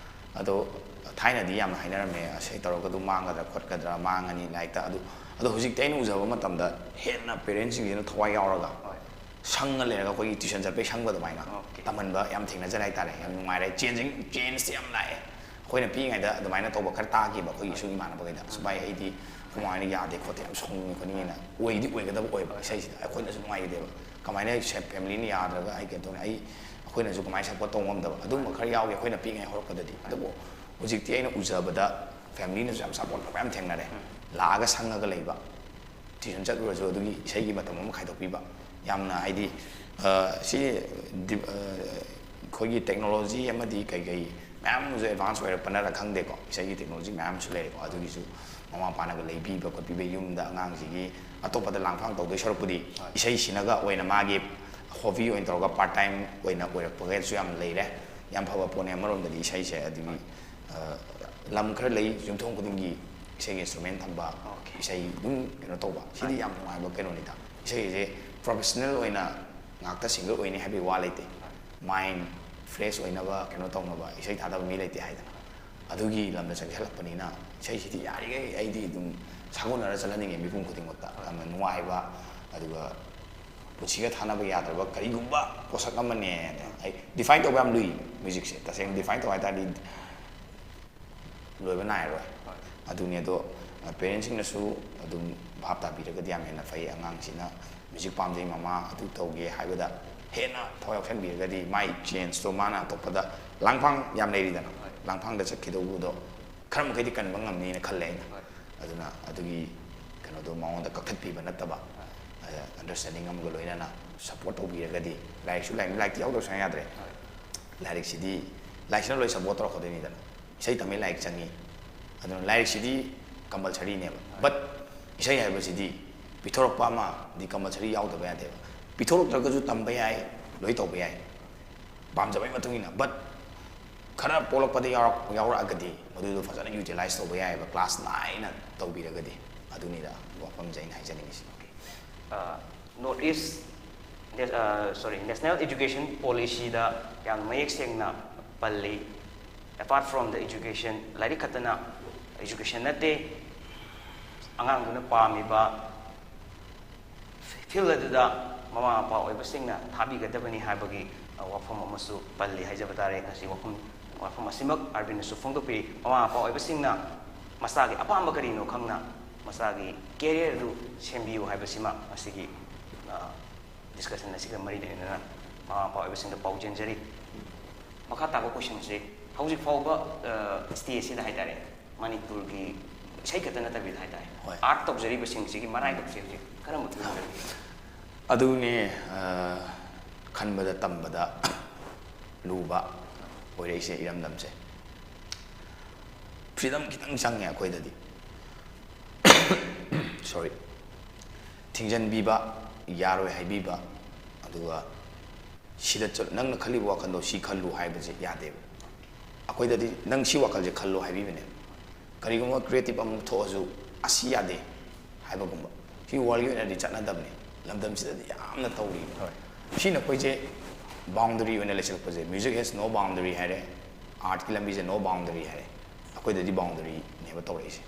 ꯑꯗꯣ ꯊꯥꯏꯅꯗꯤ ꯌꯥꯝꯅ ꯍꯥꯏꯅꯔꯝꯃꯦ, "ꯏꯁꯩ ꯇꯧꯔꯒ ꯑꯗꯨꯝ ꯃꯥꯡꯒꯗ꯭ꯔꯥ ꯈꯣꯠꯀꯗ꯭ꯔꯥ, ꯃꯥꯡꯉꯅꯤ ꯂꯥꯏꯔꯤꯛꯇ", ꯑꯗꯨ, ꯑꯗꯣ ꯍꯧꯖꯤꯛꯇꯤ ꯑꯩꯅ ꯎꯖꯕ ꯃꯇꯝꯗ ꯍꯦꯟꯅ parent-ꯁꯤꯡꯁꯤꯅ ꯊꯋꯥꯏ ꯌꯥꯎꯔꯒ ꯍꯣꯏ꯫ ꯁꯪꯉ ꯂꯩꯔꯒ ꯑꯩꯈꯣꯏꯒꯤ tuition ꯆꯠꯄꯩ ꯁꯪꯕ ꯑꯗꯨꯃꯥꯏꯅ Okay. ꯇꯝꯍꯟꯕ ꯌꯥꯝ ꯊꯦꯡꯅꯖꯔꯦ ꯍꯥꯏꯇꯥꯔꯦ꯫ ꯌꯥꯝ ꯅꯨꯡꯉꯥꯏꯔꯦ꯫ Change-ꯁꯦ ꯌꯥꯝ ꯂꯥꯛꯑꯦ꯫ ꯑꯩꯈꯣꯏꯅ ꯄꯤꯛꯏꯉꯩꯗ ꯑꯗꯨꯃꯥꯏꯅ ꯇꯧꯕ ꯈꯔ ꯇꯥꯈꯤꯕ ꯑꯩꯈꯣꯏꯒꯤ ꯏꯁꯨꯡ ꯏꯃꯥꯟꯅꯕꯈꯩꯗ, "ꯑꯁ ꯚꯥꯏ, ꯑꯩꯗꯤ ꯑꯩꯈꯣꯏ ꯃꯥ ꯍꯣꯏꯅ ꯌꯥꯗꯦ ꯈꯣꯠꯇꯦ, ꯌꯥꯝ ꯁꯥꯎꯅꯤꯡꯉꯦ ꯈꯣꯠꯅꯤꯡꯉꯦꯅ", ꯑꯣꯏꯗꯤ ꯑꯣꯏꯒꯗꯕ ꯑꯣꯏꯕ ꯏꯁꯩꯁꯤꯗ꯫ ꯑꯩꯈꯣꯏꯅꯁꯨ ꯅꯨꯡꯉꯥꯏꯈꯤꯗꯦꯕ꯫ ꯀꯃꯥꯏꯅ ꯁꯦ-, family-ꯅ ꯌꯥꯗ꯭ꯔꯒ ꯑꯩ ꯀꯩꯅꯣ ꯇꯧꯅꯤ? ꯑꯩ, ꯑꯩꯈꯣꯏꯅꯁꯨ ꯀꯃꯥꯏꯅ support ꯇꯧꯕ ꯉꯝꯗꯕ? ꯑꯗꯨꯒꯨꯝꯕ ꯈꯔ ꯌꯥꯎꯈꯤ ꯑꯩꯈꯣꯏꯅ ꯄꯤꯛꯏꯉꯩ ꯍꯧꯔꯛꯄꯗꯗꯤ꯫ ꯑꯗꯨꯕꯨ ꯍꯧꯖꯤꯛꯇꯤ ꯑꯩꯅ ꯎꯖꯕꯗ family-ꯅꯁꯨ ꯌꯥꯝ support ꯇꯧꯕ ꯌꯥꯝ ꯊꯦꯡꯅꯔꯦ꯫ ꯂꯥꯛꯑꯒ ꯁꯪꯉꯒ ꯂꯩꯕ꯫ Tuition ꯆꯠꯂꯨꯔꯁꯨ ꯑꯗꯨꯒꯤ ꯏꯁꯩꯒꯤ ꯃꯇꯝ ꯑꯃ ꯈꯥꯏꯗꯣꯛꯄꯤꯕ꯫ ꯌꯥꯝꯅ ꯍꯥꯏꯗꯤ, ꯑ, ꯁꯤ ꯗꯤ-, ꯑ, ꯑꯩꯈꯣꯏꯒꯤ ꯇꯦꯛꯅꯣꯂꯣꯖꯤ ꯑꯃꯗꯤ ꯀꯩꯀꯩ ꯃꯌꯥꯝ ꯑꯃꯁꯨ ꯑꯦꯗꯚꯥꯟꯁ ꯑꯣꯏꯔꯛꯄꯅꯔ ꯈꯪꯗꯦꯀꯣ, ꯏꯁꯩꯒꯤ ꯇꯦꯛꯅꯣꯂꯣꯖꯤ ꯃꯌꯥꯝ ꯑꯃꯁꯨ ꯂꯩꯔꯦꯀꯣ꯫ ꯑꯗꯨꯒꯤꯁꯨ ꯃꯃꯥ ꯃꯄꯥꯅꯒ ꯂꯩꯕꯤꯕ ꯈꯣꯠꯄꯤꯕ, ꯌꯨꯝꯗ ꯑꯉꯥꯡꯁꯤꯒꯤ ꯑꯇꯣꯞꯄꯗ ꯂꯥꯡꯐꯥꯡ ꯇꯧꯗꯣꯏ ꯁꯔꯨꯛꯄꯨꯗꯤ ꯏꯁꯩꯁꯤꯅꯒ ꯑꯣꯏꯅ ꯃꯥꯒꯤ ꯍꯣꯕꯤ ꯑꯣꯏꯅ ꯇꯧꯔꯒ ꯄꯥꯔꯠ ꯇꯥꯏꯝ ꯑꯣꯏꯅ ꯑꯣꯏꯔꯛꯄꯒꯁꯨ ꯌꯥꯝ ꯂꯩꯔꯦ꯫ ꯌꯥꯝ ꯐꯕ ꯄꯣꯠꯅꯦ ꯑꯃꯔꯣꯝꯗꯗꯤ ꯏꯁꯩꯁꯦ꯫ ꯑꯗꯨꯒꯤ ꯂꯝ ꯈꯔ ꯂꯩ ꯌꯨꯝꯊꯣꯡ ꯈꯨꯗꯤꯡꯒꯤ ꯏꯁꯩꯒꯤ ꯏꯟꯁꯇ꯭ꯔꯨꯃꯦꯟ ꯊꯝꯕ, ꯏꯁꯩ ꯑꯗꯨꯝ ꯀꯩꯅꯣ ꯇꯧꯕ꯫ ꯁꯤꯗꯤ ꯌꯥꯝ ꯅꯨꯡꯉꯥꯏꯕ ꯀꯩꯅꯣꯅꯤꯗ꯫ ꯏꯁꯩꯁꯦ ꯄ꯭ꯔꯣꯐꯦꯁꯅꯦꯜ ꯑꯣꯏꯅ ꯉꯥꯛꯇ ꯁꯤꯡꯒꯔ ꯑꯣꯏꯅꯤ ꯍꯥꯏꯕꯒꯤ ꯋꯥ ꯂꯩꯇꯦ꯫ ꯃꯥꯏꯟ ꯐ꯭ꯔꯦꯁ ꯑꯣꯏꯅꯕ, ꯀꯩꯅꯣ ꯇꯧꯅꯕ ꯏꯁꯩ ꯊꯥꯗꯕ ꯃꯤ ꯂꯩꯇꯦ ꯍꯥꯏꯗꯅ꯫ ꯑꯗꯨꯒꯤ ꯂꯝꯗ ꯆꯪꯁꯤꯜꯂꯛꯄꯅꯤꯅ ꯏꯁꯩꯁꯤꯗꯤ ꯌꯥꯔꯤꯈꯩ ꯑꯩꯗꯤ ꯑꯗꯨꯝ ꯁꯥꯒꯣꯟꯅꯔ ꯆꯠꯍꯟꯅꯤꯡꯉꯦ ꯃꯤꯄꯨꯝ ꯈꯨꯗꯤꯡꯃꯛꯇ꯫ ꯌꯥꯝꯅ ꯅꯨꯡꯉꯥꯏꯕ, ꯑꯗꯨꯒ ꯄꯨꯟꯁꯤꯒ ꯊꯥꯅꯕ ꯌꯥꯗ꯭ꯔꯕ ꯀꯔꯤꯒꯨꯝꯕ ꯄꯣꯠꯁꯛ ꯑꯃꯅꯦꯅ꯫ ꯑꯩ ꯗꯤꯐꯥꯏꯟ ꯇꯧꯕ ꯌꯥꯝ ꯂꯨꯏ ꯃ꯭ꯌꯨꯖꯤꯛꯁꯦ꯫ ꯇꯁꯦꯡꯅ ꯗꯤꯐꯥꯏꯟ ꯇꯧ ꯍꯥꯏ ꯇꯥꯔꯗꯤ ꯂꯣꯏꯕ ꯅꯥꯏꯔꯔꯣꯏ꯫ ꯑꯗꯨꯅꯦ꯫ ꯑꯗꯣ ꯄꯦꯔꯦꯟꯁꯤꯡꯅꯁꯨ ꯑꯗꯨꯝ ꯚꯥꯞ ꯇꯥꯕꯤꯔꯒꯗꯤ ꯌꯥꯝ ꯍꯦꯟꯅ ꯐꯩ꯫ ꯑꯉꯥꯡꯁꯤꯅ ꯃ꯭ꯌꯨꯖꯤꯛ ꯄꯥꯝꯖꯩ, ꯃꯃꯥ ꯑꯗꯨ ꯇꯧꯒꯦ ꯍꯥꯏꯕꯗ ꯍꯦꯟꯅ ꯊꯋꯥꯏ ꯌꯥꯎꯁꯟꯕꯤꯔꯒꯗꯤ ꯃꯥꯏ ꯆꯦꯟꯖꯇꯣ, ꯃꯥꯅ ꯑꯇꯣꯞꯄꯗ, ꯂꯥꯡꯐꯥꯡ ꯌꯥꯝ ꯂꯩꯔꯤꯗꯅ, ꯂꯥꯡꯐꯥꯡꯗ ꯆꯠꯈꯤꯗꯧꯕꯗꯣ ꯈꯔ ꯃꯈꯩꯗꯤ ꯀꯟꯕ ꯉꯝꯅꯤꯅ ꯈꯜꯂꯦ ꯑꯩꯅ꯫ ꯑꯗꯨꯅ ꯑꯗꯨꯒꯤ ꯀꯩꯅꯣꯗꯣ ꯃꯉꯣꯟꯗ ꯀꯛꯊꯠꯄꯤꯕ ꯅꯠꯇꯕ, ꯑꯟꯗꯔꯁ꯭ꯇꯦꯟꯗꯤꯡ ꯑꯃꯒ ꯂꯣꯏꯅꯅ ꯁꯞꯄꯣꯔꯠ ꯇꯧꯕꯤꯔꯒꯗꯤ, ꯂꯥꯏꯔꯤꯛꯁꯨ, ꯂꯥꯏꯔꯤꯛ, ꯂꯥꯏꯔꯤꯛꯇꯤ ꯌꯥꯎꯗꯕ ꯁꯨꯡꯌꯥ ꯌꯥꯗ꯭ꯔꯦ꯫ ꯂꯥꯏꯔꯤꯛꯁꯤꯗꯤ, ꯂꯥꯏꯔꯤꯛꯁꯤꯅ ꯂꯣꯏ ꯁꯞꯄꯣꯔꯠ ꯇꯧꯔꯛꯀꯗꯣꯏꯅꯤꯗꯅ꯫ ꯏꯁꯩ ꯇꯝꯕꯩ ꯂꯥꯏꯔꯤꯛ ꯆꯪꯉꯤ, ꯑꯗꯨꯅ ꯂꯥꯏꯔꯤꯛꯁꯤꯗꯤ ꯀꯝꯄꯜꯁꯔꯤꯅꯦꯕ꯫ ꯕꯠ ꯏꯁꯩ ꯍꯥꯏꯕꯁꯤꯗꯤ ꯄꯤꯊꯣꯔꯛꯄ ꯑꯃꯗꯤ ꯀꯝꯄꯜꯁꯔꯤ ꯌꯥꯎꯗꯕ ꯌꯥꯗꯦꯕ꯫ ꯄꯤꯊꯣꯔꯛꯇ꯭ꯔꯒꯁꯨ ꯇꯝꯕ ꯌꯥꯏ, ꯂꯣꯏ ꯇꯧꯕ ꯌꯥꯏ꯫ ꯄꯥꯝꯖꯕꯒꯤ ꯃꯇꯨꯡ ꯏꯟꯅ꯫ ꯕꯠ ꯈꯔ ꯄꯣꯛꯂꯛꯄꯗ ꯌꯥꯎꯔꯛ-, ꯌꯥꯎꯔꯛꯑꯒꯗꯤ ꯃꯗꯨꯗꯣ ꯐꯖꯅ ꯌꯨꯇꯤꯂꯥꯏꯁ ꯇꯧꯕ ꯌꯥꯏꯑꯕ, ꯀ꯭ꯂꯥꯁ ꯅꯥꯏꯅ ꯇꯧꯕꯤꯔꯒꯗꯤ꯫ ꯑꯗꯨꯅꯤꯗ ꯋꯥꯐꯝꯁꯦ ꯑꯩꯅ ꯍꯥꯏꯖꯅꯤꯡꯉꯤꯁꯤ꯫ ꯅꯣꯔꯠ ꯏꯁ, ꯁꯣꯔꯤ, ꯅꯦꯁꯅꯦꯜ ꯏꯖꯨꯀꯦꯁꯟ ꯄꯣꯂꯤꯁꯤꯗ ꯌꯥꯝ ꯃꯌꯦꯛ ꯁꯦꯡꯅ ꯄꯜꯂꯤ, apart from the education, ꯂꯥꯏꯔꯤꯛ ꯈꯛꯇꯅ ꯏꯖꯨꯀꯦꯁꯟ ꯅꯠꯇꯦ, ꯑꯉꯥꯡꯗꯨꯅ ꯄꯥꯝꯃꯤꯕ ꯐꯤꯜ ꯑꯗꯨꯗ ꯃꯃꯥ ꯃꯄꯥ ꯑꯣꯏꯕꯁꯤꯡꯅ ꯊꯥꯕꯤꯒꯗꯕꯅꯤ ꯍꯥꯏꯕꯒꯤ ꯋꯥꯐꯝ ꯑꯃꯁꯨ ꯄꯜꯂꯤ ꯍꯥꯏꯖꯕ ꯇꯥꯔꯦ꯫ ꯉꯁꯤ ꯋꯥꯐꯝ, ꯋꯥꯐꯝ ꯑꯁꯤꯃꯛ ꯑꯥꯔꯕꯤꯟꯅꯁꯨ ꯐꯣꯡꯗꯣꯛꯄꯤꯔꯤ꯫ ꯃꯃꯥ ꯃꯄꯥ ꯑꯣꯏꯕꯁꯤꯡꯅ ꯃꯆꯥꯒꯤ ꯑꯄꯥꯝꯕ ꯀꯔꯤꯅꯣ ꯈꯪꯅ ꯃꯆꯥꯒꯤ ꯀꯦꯔꯤꯌꯔ ꯑꯗꯨ ꯁꯦꯝꯕꯤꯌꯨ ꯍꯥꯏꯕꯁꯤꯃ ꯉꯁꯤꯒꯤ ꯗꯤꯁꯀꯁꯟ ꯑꯁꯤꯒ ꯃꯔꯤ ꯂꯩꯅꯅ ꯃꯃꯥ ꯃꯄꯥ ꯑꯣꯏꯕꯁꯤꯡꯗ ꯄꯥꯎꯖꯦꯟꯖꯔꯤ꯫ ꯃꯈꯥ ꯇꯥꯕ ꯀꯣꯏꯁꯟꯁꯤ ꯍꯧꯖꯤꯛ ꯐꯥꯎꯕ ꯁ꯭ꯇꯦꯖꯁꯤꯗ ꯍꯥꯏꯇꯥꯔꯦ, ꯃꯅꯤꯄꯨꯔꯒꯤ ꯏꯁꯩ ꯈꯛꯇ ꯅꯠꯇꯕꯤꯗ ꯍꯥꯏꯇꯥꯔꯦ, ꯍꯣꯏ꯫ ꯑꯥꯔꯠ ꯇꯧꯖꯔꯤꯕꯁꯤꯡꯁꯤꯒꯤ ꯃꯔꯥꯏꯕꯛꯁꯦ ꯍꯧꯖꯤꯛ ꯀꯔꯝꯕ ꯐꯤꯕꯝꯗ ꯂꯩ? ꯑꯗꯨꯅꯦ, ꯑ, ꯈꯟꯕꯗ ꯇꯝꯕꯗ ꯂꯨꯕ ꯑꯣꯏꯔꯛꯏꯁꯦ ꯏꯔꯝꯗꯝꯁꯦ꯫ Freedom ꯈꯤꯇꯪ ꯆꯪꯉꯦ ꯑꯩꯈꯣꯏꯗꯗꯤ꯫ Sorry. ꯊꯤꯡꯖꯤꯟꯕꯤꯕ, ꯌꯥꯔꯣꯏ ꯍꯥꯏꯕꯤꯕ, ꯑꯗꯨꯒ ꯁꯤꯗ ꯆꯠ-, ꯅꯪꯅ ꯈꯜꯂꯤꯕ ꯋꯥꯈꯜꯗꯣ ꯁꯤ ꯈꯜꯂꯨ ꯍꯥꯏꯕꯁꯦ ꯌꯥꯗꯦꯕ꯫ ꯑꯩꯈꯣꯏꯗꯗꯤ ꯅꯪ ꯁꯤ ꯋꯥꯈꯜꯁꯦ ꯈꯜꯂꯣ ꯍꯥꯏꯕꯤꯕꯅꯦ꯫ ꯀꯔꯤꯒꯨꯝꯕ creative ꯑꯃ ꯊꯣꯛꯑꯁꯨ ꯑꯁꯤ ꯌꯥꯗꯦ ꯍꯥꯏꯕꯒꯨꯝꯕ꯫ ꯁꯤ worldꯒꯤ ꯑꯣꯏꯅꯗꯤ ꯆꯠꯅꯗꯕꯅꯦ, ꯂꯝꯗꯝꯁꯤꯗꯗꯤ ꯌꯥꯝꯅ ꯇꯧꯔꯤꯕ꯫ ꯍꯣꯏ꯫ ꯁꯤꯅ ꯑꯩꯈꯣꯏꯁꯦ boundary ꯑꯣꯏꯅ ꯂꯩꯁꯤꯜꯂꯛꯄꯁꯦ, music has no boundary ꯍꯥꯏꯔꯦ, artꯀꯤ ꯂꯝꯕꯤꯁꯦ no boundary ꯍꯥꯏꯔꯦ꯫ ꯑꯩꯈꯣꯏꯗꯗꯤ boundaryꯅꯦꯕ ꯇꯧꯔꯛꯏꯁꯦ꯫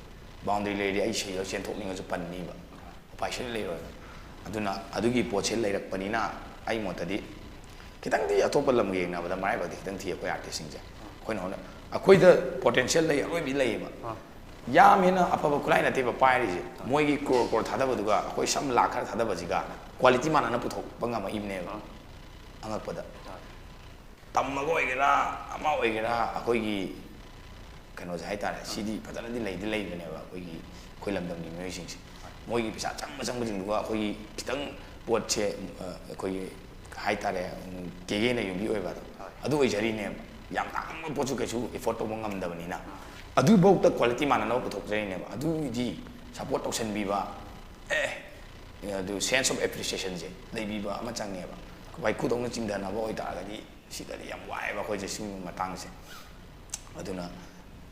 Boundary ꯂꯩꯔꯗꯤ ꯑꯩ ꯁꯤꯗ ꯆꯦꯟꯊꯣꯛꯅꯤꯡꯉꯁꯨ ꯄꯟꯅꯤꯕ, ꯎꯄꯥꯏ ꯁꯨꯡꯂꯩ ꯂꯩꯔꯣꯏꯕ꯫ ꯑꯗꯨꯅ ꯑꯗꯨꯒꯤ ꯄꯣꯠꯁꯦ ꯂꯩꯔꯛꯄꯅꯤꯅ ꯑꯩ ꯃꯣꯠꯇꯗꯤ ꯈꯤꯇꯪꯗꯤ ꯑꯇꯣꯞꯄ ꯂꯝꯒ ꯌꯦꯡꯅꯕꯗ ꯃꯔꯥꯏꯕꯛꯇꯤ ꯈꯤꯇꯪ ꯊꯤ ꯑꯩꯈꯣꯏ artistꯁꯤꯡꯁꯦ꯫ ꯑꯩꯈꯣꯏꯅ ꯍꯣꯠꯅ-, ꯑꯩꯈꯣꯏꯗ potential ꯂꯩ, ꯑꯔꯣꯏꯕꯤ ꯂꯩꯌꯦꯕ꯫ ꯑꯥ꯫ ꯌꯥꯝ ꯍꯦꯟꯅ ꯑꯐꯕ ꯈꯨꯠꯂꯥꯏ ꯅꯠꯇꯦꯕ ꯄꯥꯏꯔꯤꯁꯦ꯫ ꯃꯣꯏꯒꯤ crore crore ꯊꯥꯗꯕꯗꯨꯒ ꯑꯩꯈꯣꯏ ꯁꯝ ꯂꯥꯛ ꯈꯔ ꯊꯥꯗꯕꯁꯤꯒ quality ꯃꯥꯟꯅꯅ ꯄꯨꯊꯣꯛꯄ ꯉꯝꯃꯛꯏꯕꯅꯦꯕ꯫ ꯑꯥ꯫ ꯑꯉꯛꯄꯗ꯫ ꯑꯥ꯫ ꯇꯝꯃꯒ ꯑꯣꯏꯒꯦꯔꯥ, ꯑꯃ ꯑꯣꯏꯒꯦꯔꯥ, ꯑꯩꯈꯣꯏꯒꯤ ꯀꯩꯅꯣꯁꯦ ꯍꯥꯏꯇꯥꯔꯦ, ꯁꯤꯗꯤ ꯐꯖꯅꯗꯤ ꯂꯩꯗꯤ ꯂꯩꯕꯅꯦꯕ ꯑꯩꯈꯣꯏꯒꯤ, ꯑꯩꯈꯣꯏ ꯂꯝꯗꯝꯒꯤ ꯃꯤꯑꯣꯏꯁꯤꯡꯁꯦ꯫ ꯃꯣꯏꯒꯤ ꯄꯩꯁꯥ ꯆꯪꯕ ꯆꯪꯕꯁꯤꯡꯗꯨꯒ ꯑꯩꯈꯣꯏꯒꯤ ꯈꯤꯇꯪ ꯄꯣꯠꯁꯦ, ꯑ, ꯑꯩꯈꯣꯏꯒꯤ ꯍꯥꯏꯇꯥꯔꯦ, ꯎꯝ, ꯀꯦꯒꯦꯅ ꯌꯨꯝꯕꯤ ꯑꯣꯏꯕ ꯑꯗꯣ, ꯑꯗꯨ ꯑꯣꯏꯖꯔꯤꯅꯦꯕ꯫ ꯌꯥꯝ ꯇꯥꯡꯕ ꯄꯣꯠꯁꯨ ꯀꯩꯁꯨ afford ꯇꯧꯕ ꯉꯝꯗꯕꯅꯤꯅ꯫ ꯑꯗꯨꯐꯧꯗ quality ꯃꯥꯟꯅꯅꯕ ꯄꯨꯊꯣꯛꯆꯔꯤꯅꯦꯕ꯫ ꯑꯗꯨꯒꯤꯗꯤ support ꯇꯧꯁꯟꯕꯤꯕ, ꯑꯦ, ꯑꯗꯨ sense of appreciationꯁꯦ ꯂꯩꯕꯤꯕ ꯑꯃ ꯆꯪꯉꯦꯕ꯫ ꯋꯥꯏꯈꯨꯗꯧꯅ ꯆꯤꯡꯊꯅꯕ ꯑꯣꯏꯇꯥꯔꯒꯗꯤ ꯁꯤꯗꯗꯤ ꯌꯥꯝ ꯋꯥꯏꯑꯦꯕ ꯑꯩꯈꯣꯏꯁꯦ ꯁꯤꯒꯨꯝꯕ ꯃꯇꯥꯡꯁꯦ꯫ ꯑꯗꯨꯅ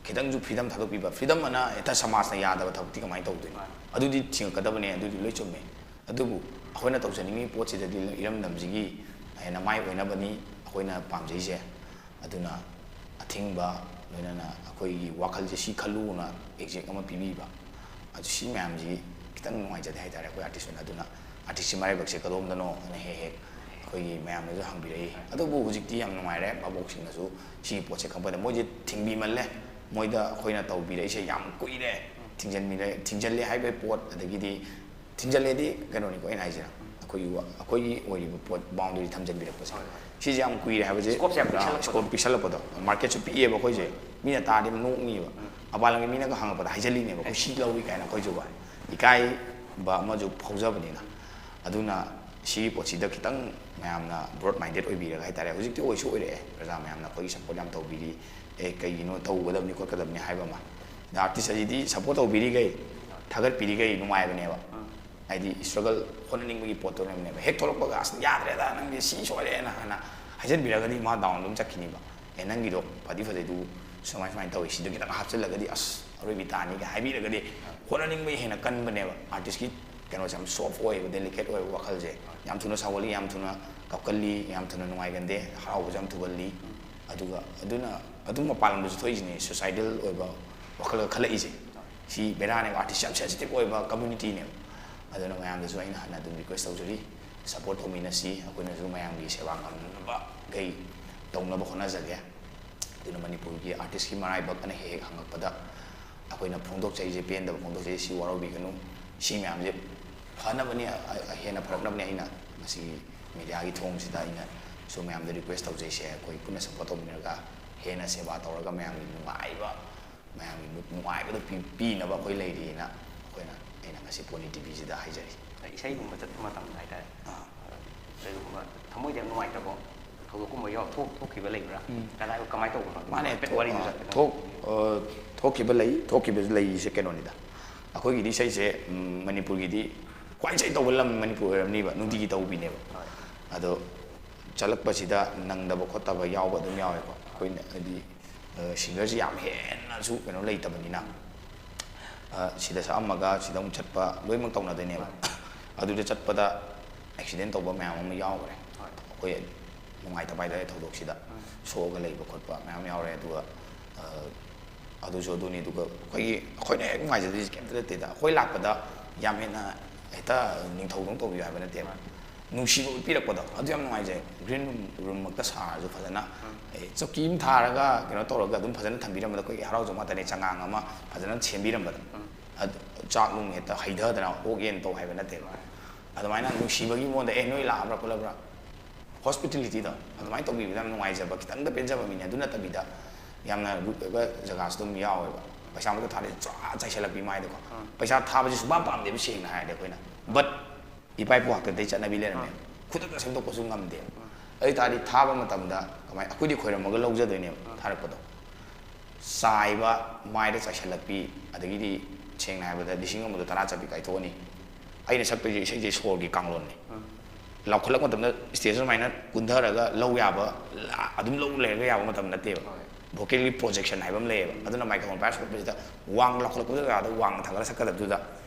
ꯈꯤꯇꯪꯁꯨ freedom ꯊꯥꯗꯣꯛꯄꯤꯕ꯫ Freedom ꯑꯅ ꯍꯦꯛꯇ ꯁꯃꯥꯖꯅ ꯌꯥꯗꯕ ꯊꯕꯛꯇꯤ ꯀꯃꯥꯏꯅ ꯇꯧꯗꯣꯏꯅꯣ? ꯑꯗꯨꯗꯤ ꯊꯤꯡꯉꯛꯀꯗꯕꯅꯦ, ꯑꯗꯨꯗꯤ ꯂꯣꯏ ꯆꯨꯝꯃꯦ꯫ ꯑꯗꯨꯕꯨ ꯑꯩꯈꯣꯏꯅ ꯇꯧꯖꯅꯤꯡꯉꯤ ꯄꯣꯠꯁꯤꯗꯗꯤ ꯏꯔꯝꯗꯝꯁꯤꯒꯤ ꯍꯦꯟꯅ ꯃꯥꯏ ꯑꯣꯏꯅꯕꯅꯤ ꯑꯩꯈꯣꯏꯅ ꯄꯥꯝꯖꯩꯁꯦ꯫ ꯑꯗꯨꯅ ꯑꯊꯤꯡꯕ, ꯂꯣꯏꯅꯅ ꯑꯩꯈꯣꯏꯒꯤ ꯋꯥꯈꯜꯁꯦ ꯁꯤ ꯈꯜꯂꯨꯅ exact ꯑꯃ ꯄꯤꯕꯤꯕ, ꯑꯗꯨ ꯁꯤ ꯃꯌꯥꯝꯁꯤ ꯈꯤꯇꯪ ꯅꯨꯡꯉꯥꯏꯖꯗꯦ ꯍꯥꯏꯇꯥꯔꯦ ꯑꯩꯈꯣꯏ artist ꯑꯣꯏꯅ꯫ ꯑꯗꯨꯅ artistꯁꯤ ꯃꯔꯥꯏꯕꯛꯁꯦ ꯀꯗꯣꯝꯗꯅꯣ ꯍꯥꯏꯅ ꯍꯦꯛ ꯍꯦꯛ ꯑꯩꯈꯣꯏꯒꯤ ꯃꯌꯥꯝꯅꯁꯨ ꯍꯪꯕꯤꯔꯛꯏ꯫ ꯑꯗꯨꯕꯨ ꯍꯧꯖꯤꯛꯇꯤ ꯌꯥꯝ ꯅꯨꯡꯉꯥꯏꯔꯦ, ꯚꯥꯕꯣꯛꯁꯤꯡꯅꯁꯨ ꯁꯤꯒꯤ ꯄꯣꯠꯁꯦ ꯈꯪꯕꯗ ꯃꯣꯏꯁꯦ ꯊꯤꯡꯕꯤꯃꯜꯂꯦ꯫ ꯃꯣꯏꯗ ꯑꯩꯈꯣꯏꯅ ꯇꯧꯕꯤꯔꯛꯏꯁꯦ ꯌꯥꯝ ꯀꯨꯏꯔꯦ꯫ ꯊꯤꯡꯖꯤꯟꯕꯤꯔꯦ, ꯊꯤꯡꯖꯤꯜꯂꯦ ꯍꯥꯏꯕꯒꯤ ꯄꯣꯠ, ꯑꯗꯒꯤꯗꯤ ꯊꯤꯡꯖꯤꯜꯂꯦꯗꯤ ꯀꯩꯅꯣꯅꯤꯀꯣ ꯑꯩꯅ ꯍꯥꯏꯁꯤꯅ, ꯑꯩꯈꯣꯏꯒꯤ ꯋꯥ-, ꯑꯩꯈꯣꯏꯒꯤ ꯑꯣꯏꯔꯤꯕ ꯄꯣꯠ, boundary ꯊꯝꯖꯤꯟꯕꯤꯔꯛꯄꯁꯦ꯫ ꯍꯣꯏ, ꯍꯣꯏ꯫ ꯁꯤꯁꯦ ꯌꯥꯝ ꯀꯨꯏꯔꯦ ꯍꯥꯏꯕꯁꯦ꯫ Scopeꯁꯦ ꯌꯥꯝ ꯄꯨꯔꯥ ꯄꯤꯛꯁꯜꯂꯛꯄꯗꯣ꯫ Scope ꯄꯤꯛꯁꯜꯂꯛꯄꯗꯣ꯫ Marketꯁꯨ ꯄꯤꯛꯑꯦꯕ ꯑꯩꯈꯣꯏꯁꯦ꯫ ꯃꯤꯅ ꯇꯥꯔꯗꯤ ꯅꯣꯛꯅꯤꯕ꯫ ꯃꯄꯥꯟ ꯂꯝꯒꯤ ꯃꯤꯅꯒ ꯍꯪꯉꯛꯄꯗ ꯍꯥꯏꯖꯜꯂꯤꯅꯦꯕ, ꯑꯩꯈꯣꯏ ꯁꯤ ꯂꯧꯏ ꯀꯥꯏꯅ ꯑꯩꯈꯣꯏꯁꯨ ꯏꯀꯥꯏꯕ ꯑꯃꯁꯨ ꯐꯥꯎꯖꯕꯅꯤꯅ꯫ ꯑꯗꯨꯅ ꯁꯤꯒꯤ ꯄꯣꯠꯁꯤꯗ ꯈꯤꯇꯪ ꯃꯌꯥꯝꯅ broad minded ꯑꯣꯏꯕꯤꯔꯒ ꯍꯥꯏꯇꯥꯔꯦ, ꯍꯧꯖꯤꯛꯇꯤ ꯑꯣꯏꯁꯨ ꯑꯣꯏꯔꯛꯑꯦ, ꯄ꯭ꯔꯖꯥ ꯃꯌꯥꯝꯅ ꯑꯩꯈꯣꯏꯒꯤ support ꯌꯥꯝ ꯇꯧꯕꯤꯔꯤ, ꯑꯦ ꯀꯩꯒꯤꯅꯣ ꯇꯧꯒꯗꯕꯅꯤ ꯈꯣꯠꯀꯗꯕꯅꯤ ꯍꯥꯏꯕ ꯑꯃ꯫ ꯑꯗ artist ꯑꯁꯤꯗꯤ support ꯇꯧꯕꯤꯔꯤꯈꯩ, ꯊꯥꯒꯠꯄꯤꯔꯤꯈꯩ ꯅꯨꯡꯉꯥꯏꯕꯅꯦꯕ꯫ ꯍꯥꯏꯗꯤ struggle, ꯍꯣꯠꯅꯅꯤꯡꯕꯒꯤ ꯄꯣꯠꯇꯨꯅꯦꯕ꯫ ꯍꯦꯛ ꯊꯣꯛꯂꯛꯄꯒ "ꯑꯁ ꯌꯥꯗ꯭ꯔꯦꯗ, ꯅꯪꯗꯤ ꯁꯤ ꯁꯣꯏꯔꯦꯅ" ꯍꯥꯏꯅ ꯍꯥꯏꯖꯤꯟꯕꯤꯔꯒꯗꯤ ꯃꯥ down ꯑꯗꯨꯝ ꯆꯠꯈꯤꯅꯤꯕ꯫ "ꯑꯦ ꯅꯪꯒꯤꯗꯣ ꯐꯗꯤ ꯐꯖꯩꯗꯨ, ꯁꯨꯃꯥꯏ ꯁꯨꯃꯥꯏꯅ ꯇꯧꯋꯤ, ꯁꯤꯗ ꯈꯤꯇꯪ ꯍꯥꯞꯆꯤꯜꯂꯒꯗꯤ ꯑꯁ ꯑꯔꯣꯏꯕꯤ ꯇꯥꯅꯤꯒ" ꯍꯥꯏꯕꯤꯔꯒꯗꯤ ꯍꯣꯠꯅꯅꯤꯡꯕꯒꯤ ꯍꯦꯟꯅ ꯀꯟꯕꯅꯦꯕ꯫ Artist ꯀꯤ ꯀꯩꯅꯣꯁꯦ ꯌꯥꯝ soft ꯑꯣꯏꯌꯦꯕ, delicate ꯑꯣꯏꯕ ꯋꯥꯈꯜꯁꯦ꯫ ꯌꯥꯝ ꯊꯨꯅ ꯁꯥꯎꯒꯜꯂꯤ, ꯌꯥꯝ ꯊꯨꯅ ꯀꯞꯀꯜꯂꯤ, ꯌꯥꯝ ꯊꯨꯅ ꯅꯨꯡꯉꯥꯏꯒꯟꯗꯦ, ꯍꯔꯥꯎꯕꯁꯨ ꯌꯥꯝ ꯊꯨꯒꯜꯂꯤ꯫ ꯑꯗꯨꯒ ꯑꯗꯨꯅ ꯑꯗꯨꯝ ꯃꯄꯥꯟ ꯂꯝꯗꯁꯨ ꯊꯣꯛꯏꯁꯤꯅꯦ, suicidal ꯑꯣꯏꯕ ꯋꯥꯈꯜꯒ ꯈꯜꯂꯛꯏꯁꯦ꯫ ꯁꯤ ꯕꯦꯔꯥꯅꯦꯕ, artist ꯌꯥꯝ sensitive ꯑꯣꯏꯕ community ꯅꯦꯕ꯫ ꯑꯗꯨꯅ ꯃꯌꯥꯝꯗꯁꯨ ꯑꯩꯅ ꯍꯟꯅ ꯑꯗꯨꯝ request ꯇꯧꯖꯔꯤ, support ꯇꯧꯃꯤꯟꯅꯁꯤ, ꯑꯩꯈꯣꯏꯅꯁꯨ ꯃꯌꯥꯝꯒꯤ ꯁꯦꯕꯥ ꯉꯝꯅꯕꯈꯩ ꯇꯧꯅꯕ ꯍꯣꯠꯅꯖꯒꯦ꯫ ꯑꯗꯨꯅ ꯃꯅꯤꯄꯨꯔꯒꯤ artist ꯀꯤ ꯃꯔꯥꯏꯕꯛ ꯑꯅ ꯍꯦꯛ ꯍꯦꯛ ꯍꯪꯉꯛꯄꯗ ꯑꯩꯈꯣꯏꯅ ꯐꯣꯡꯗꯣꯛꯆꯔꯤꯁꯦ, ꯄꯦꯟꯗꯕ ꯐꯣꯡꯗꯣꯛꯆꯔꯤꯁꯦ, ꯁꯤ ꯋꯥꯔꯧꯕꯤꯒꯅꯨ꯫ ꯁꯤ ꯃꯌꯥꯝꯁꯦ ꯐꯅꯕꯅꯤ, ꯑ-, ꯑ-, ꯍꯦꯟꯅ ꯐꯔꯛꯅꯕꯅꯤ ꯑꯩꯅ ꯉꯁꯤꯒꯤ media ꯒꯤ ꯊꯣꯡꯁꯤꯗ ꯑꯩꯅꯁꯨ ꯃꯌꯥꯝꯗ request ꯇꯧꯖꯩꯁꯦ, ꯑꯩꯈꯣꯏ ꯄꯨꯟꯅ support ꯇꯧꯃꯤꯟꯅꯔꯒ ꯍꯦꯟꯅ ꯁꯦꯕꯥ ꯇꯧꯔꯒ ꯃꯌꯥꯝꯒꯤ ꯅꯨꯡꯉꯥꯏꯕ, ꯃꯌꯥꯝꯒꯤ ꯅꯨꯡꯉꯥꯏꯕꯗꯣ ꯄꯤ-, ꯄꯤꯅꯕ ꯑꯩꯈꯣꯏ ꯂꯩꯔꯤꯅ ꯑꯩꯈꯣꯏꯅ, ꯑꯩꯅ ꯉꯁꯤ ꯄꯣꯅꯤ ꯇꯤꯚꯤꯁꯤꯗ ꯍꯥꯏꯖꯔꯤ꯫ ꯏꯁꯩꯒꯨꯝꯕ ꯆꯠꯄ ꯃꯇꯝꯗ ꯍꯥꯏꯇꯥꯔꯦ, ꯑꯥ꯫ ꯀꯩꯒꯨꯝꯕ ꯊꯃꯣꯏꯗ ꯌꯥꯝ ꯅꯨꯡꯉꯥꯏꯇꯕ ꯊꯧꯗꯣꯛꯀꯨꯝꯕ ꯌꯥꯎ-, ꯊꯣꯛ-, ꯊꯣꯛꯈꯤꯕ ꯂꯩꯕ꯭ꯔꯥ? ꯎꯝ꯫ ꯀꯗꯥꯏ, ꯀꯃꯥꯏꯅ ꯇꯧꯕꯅꯣ? ꯃꯥꯅꯦ, ꯍꯥꯏꯐꯦꯠ ꯊꯣꯛ-, ꯋꯥꯔꯤꯗꯨꯁꯨ ꯑꯥ, ꯍꯥꯏꯐꯦꯠ ꯊꯣꯛ-, ꯑ, ꯊꯣꯛꯈꯤꯕ ꯂꯩ, ꯊꯣꯛꯈꯤꯕ ꯂꯩꯔꯤꯁꯦ ꯀꯩꯅꯣꯅꯤꯗ꯫ ꯑꯩꯈꯣꯏꯒꯤꯗꯤ ꯏꯁꯩꯁꯦ, ꯎꯝ, ꯃꯅꯤꯄꯨꯔꯒꯤꯗꯤ ꯈ꯭ꯋꯥꯏ ꯏꯁꯩ ꯇꯧꯕ ꯂꯝ ꯃꯅꯤꯄꯨꯔ ꯑꯣꯏꯔꯝꯅꯤꯕ, ꯅꯨꯡꯇꯤꯒꯤ ꯇꯧꯕꯤꯅꯦꯕ꯫ ꯍꯣꯏ꯫ ꯑꯗꯣ ꯆꯠꯂꯛꯄꯁꯤꯗ ꯅꯪꯗꯕ ꯈꯣꯠꯇꯕ ꯌꯥꯎꯕ ꯑꯗꯨꯝ ꯌꯥꯎꯋꯦꯀꯣ꯫ ꯑꯩꯈꯣꯏꯅ ꯍꯥꯏꯗꯤ, ꯑ, singer ꯁꯤ ꯌꯥꯝ ꯍꯦꯟꯅꯁꯨ ꯀꯩꯅꯣ ꯂꯩꯇꯕꯅꯤꯅ, ꯑ, ꯁꯤꯗ ꯁꯛꯑꯝꯃꯒ ꯁꯤꯗ ꯑꯃꯨꯛ ꯆꯠꯄ ꯂꯣꯏꯅꯃꯛ ꯇꯧꯅꯗꯣꯏꯅꯦꯕ꯫ ꯍꯣꯏ꯫ ꯑꯗꯨꯗ ꯆꯠꯄꯗ accident ꯇꯧꯕ ꯃꯌꯥꯝ ꯑꯃ ꯌꯥꯎꯈ꯭ꯔꯦ꯫ ꯍꯣꯏ꯫ ꯑꯩꯈꯣꯏ ꯅꯨꯡꯉꯥꯏꯇꯕ ꯍꯥꯏꯇꯥꯔꯦ ꯊꯧꯗꯣꯛꯁꯤꯗ꯫ ꯎꯝ꯫ ꯁꯣꯛꯑꯒ ꯂꯩꯕ ꯈꯣꯠꯄ ꯃꯌꯥꯝ ꯌꯥꯎꯔꯦ꯫ ꯑꯗꯨꯒ, ꯑ, ꯑꯗꯨꯁꯨ ꯑꯗꯨꯅꯤ꯫ ꯑꯗꯨꯒ ꯑꯩꯈꯣꯏꯒꯤ, ꯑꯩꯈꯣꯏꯅ ꯍꯦꯛ ꯅꯨꯡꯉꯥꯏꯖꯗꯣꯏꯁꯦ ꯀꯩꯝꯇ ꯅꯠꯇꯦꯗ꯫ ꯑꯩꯈꯣꯏ ꯂꯥꯛꯄꯗ ꯌꯥꯝ ꯍꯦꯟꯅ ꯍꯦꯛꯇ ꯅꯤꯡꯊꯧꯗꯧꯅ ꯇꯧꯕꯤꯌꯨ ꯍꯥꯏꯕ ꯅꯠꯇꯦꯕ꯫ ꯃꯥꯅꯤ꯫ ꯅꯨꯡꯁꯤꯕ ꯎꯠꯄꯤꯔꯛꯄꯗꯣ ꯑꯗꯨ ꯌꯥꯝ ꯅꯨꯡꯉꯥꯏꯖꯩ꯫ Green room, room ꯃꯛꯇ ꯁꯥꯔꯁꯨ ꯐꯖꯅ, ꯎꯝ꯫ ꯑꯦ, ꯆꯧꯀꯤ ꯑꯃ ꯊꯥꯔꯒ ꯀꯩꯅꯣ ꯇꯧꯔꯒ ꯑꯗꯨꯝ ꯐꯖꯅ ꯊꯝꯕꯤꯔꯝꯕꯗ ꯑꯩꯈꯣꯏꯒꯤ ꯍꯔꯥꯎ ꯖꯒꯣꯏ ꯍꯥꯏꯇꯥꯔꯦ, ꯆꯉꯥꯡ ꯑꯃ ꯐꯖꯅ ꯁꯦꯝꯕꯤꯔꯝꯕꯗꯣ꯫ ꯎꯝ꯫ ꯑꯗꯨ ꯆꯥꯛ ꯅꯨꯡ ꯍꯦꯛꯇ ꯍꯩꯊꯗꯅ ꯑꯣꯛ ꯌꯦꯟ ꯇꯧ ꯍꯥꯏꯕ ꯅꯠꯇꯦꯕ꯫ ꯃꯥꯅꯤ꯫ ꯑꯗꯨꯃꯥꯏꯅ ꯅꯨꯡꯁꯤꯕꯒꯤ ꯃꯑꯣꯡꯗ "ꯑꯦ ꯅꯣꯏ ꯂꯥꯛꯑꯕ꯭ꯔꯥ ꯈꯣꯠꯂꯕ꯭ꯔꯥ?" Hospitality ꯗꯣ ꯑꯗꯨꯃꯥꯏꯅ ꯇꯧꯕꯤꯕꯗ ꯌꯥꯝ ꯅꯨꯡꯉꯥꯏꯖꯕ, ꯈꯤꯇꯪꯗ ꯄꯦꯟꯖꯕ ꯃꯤꯅꯦ꯫ ꯑꯗꯨ ꯅꯠꯇꯕꯤꯗ ꯌꯥꯝꯅ ꯔꯨꯠ ꯑꯣꯏꯕ ꯖꯒꯥꯁꯨ ꯑꯗꯨꯝ ꯌꯥꯎꯋꯦꯕ꯫ ꯄꯩꯁꯥ ꯃꯛꯇ ꯊꯥꯗꯦ, ꯆꯥ ꯆꯥꯏꯁꯜꯂꯛꯄꯤ ꯃꯥꯏꯗꯀꯣ꯫ ꯎꯝ꯫ ꯄꯩꯁꯥ ꯊꯥꯕꯁꯤ ꯁꯨꯡꯄꯥꯝ ꯄꯥꯝꯗꯦꯕ, ꯁꯦꯡꯅ ꯍꯥꯏꯔꯗꯤ ꯑꯩꯈꯣꯏꯅ꯫ But ꯏꯄꯥ ꯏꯄꯨ ꯍꯥꯛꯇꯛꯇꯩ ꯆꯠꯅꯕꯤ ꯂꯩꯔꯝꯃꯦ꯫ ꯈꯨꯗꯛꯇ ꯁꯦꯝꯗꯣꯛꯄꯁꯨ ꯉꯝꯗꯦ꯫ ꯑꯗꯨ ꯑꯣꯏ ꯇꯥꯔꯗꯤ ꯊꯥꯕ ꯃꯇꯝꯗ ꯀꯃꯥꯏ, ꯑꯩꯈꯣꯏꯗꯤ ꯈꯣꯏꯔꯝꯃꯒ ꯂꯧꯖꯗꯣꯏꯅꯦꯕ ꯊꯥꯔꯛꯄꯗꯣ꯫ ꯆꯥꯏꯕ, ꯃꯥꯏꯗ ꯆꯥꯏꯁꯜꯂꯛꯄꯤ, ꯑꯗꯒꯤꯗꯤ ꯁꯦꯡꯅ ꯍꯥꯏꯔꯕꯗ ꯂꯤꯁꯤꯡ ꯑꯃꯗꯣ ꯇꯔꯥ ꯆꯠꯄꯤ ꯀꯥꯏꯊꯣꯛꯑꯅꯤ꯫ ꯑꯩꯅ ꯁꯛꯇꯣꯏꯁꯦ ꯏꯁꯩꯁꯦ ꯁꯣꯔꯒꯤ ꯀꯥꯡꯂꯣꯟꯅꯤ꯫ ꯂꯥꯎꯈꯠꯂꯛꯄ ꯃꯇꯝꯗ ꯁ꯭ꯇꯦꯖ ꯁꯨꯃꯥꯏꯅ ꯀꯨꯟꯊꯔꯒ ꯂꯧ ꯌꯥꯕ ꯑꯗꯨꯝ ꯂꯧ ꯂꯩꯔꯒ ꯌꯥꯕ ꯃꯇꯝ ꯅꯠꯇꯦꯕ꯫ ꯚꯣꯀꯦꯜꯒꯤ ꯄ꯭ꯔꯣꯖꯦꯛꯁꯟ ꯍꯥꯏꯕ ꯑꯃ ꯂꯩꯌꯦꯕ꯫ ꯑꯗꯨꯅ ꯃꯥꯏꯀ꯭ꯔꯣꯐꯣꯟ ꯄꯥꯏꯔ ꯁꯛꯂꯛꯄꯁꯤꯗ ꯋꯥꯡ ꯂꯥꯎꯈꯠꯂꯛꯄꯗ ꯖꯒꯥꯗ ꯋꯥꯡꯅ ꯊꯥꯡꯒꯠꯂ ꯁꯛꯀꯗꯕꯗꯨꯗ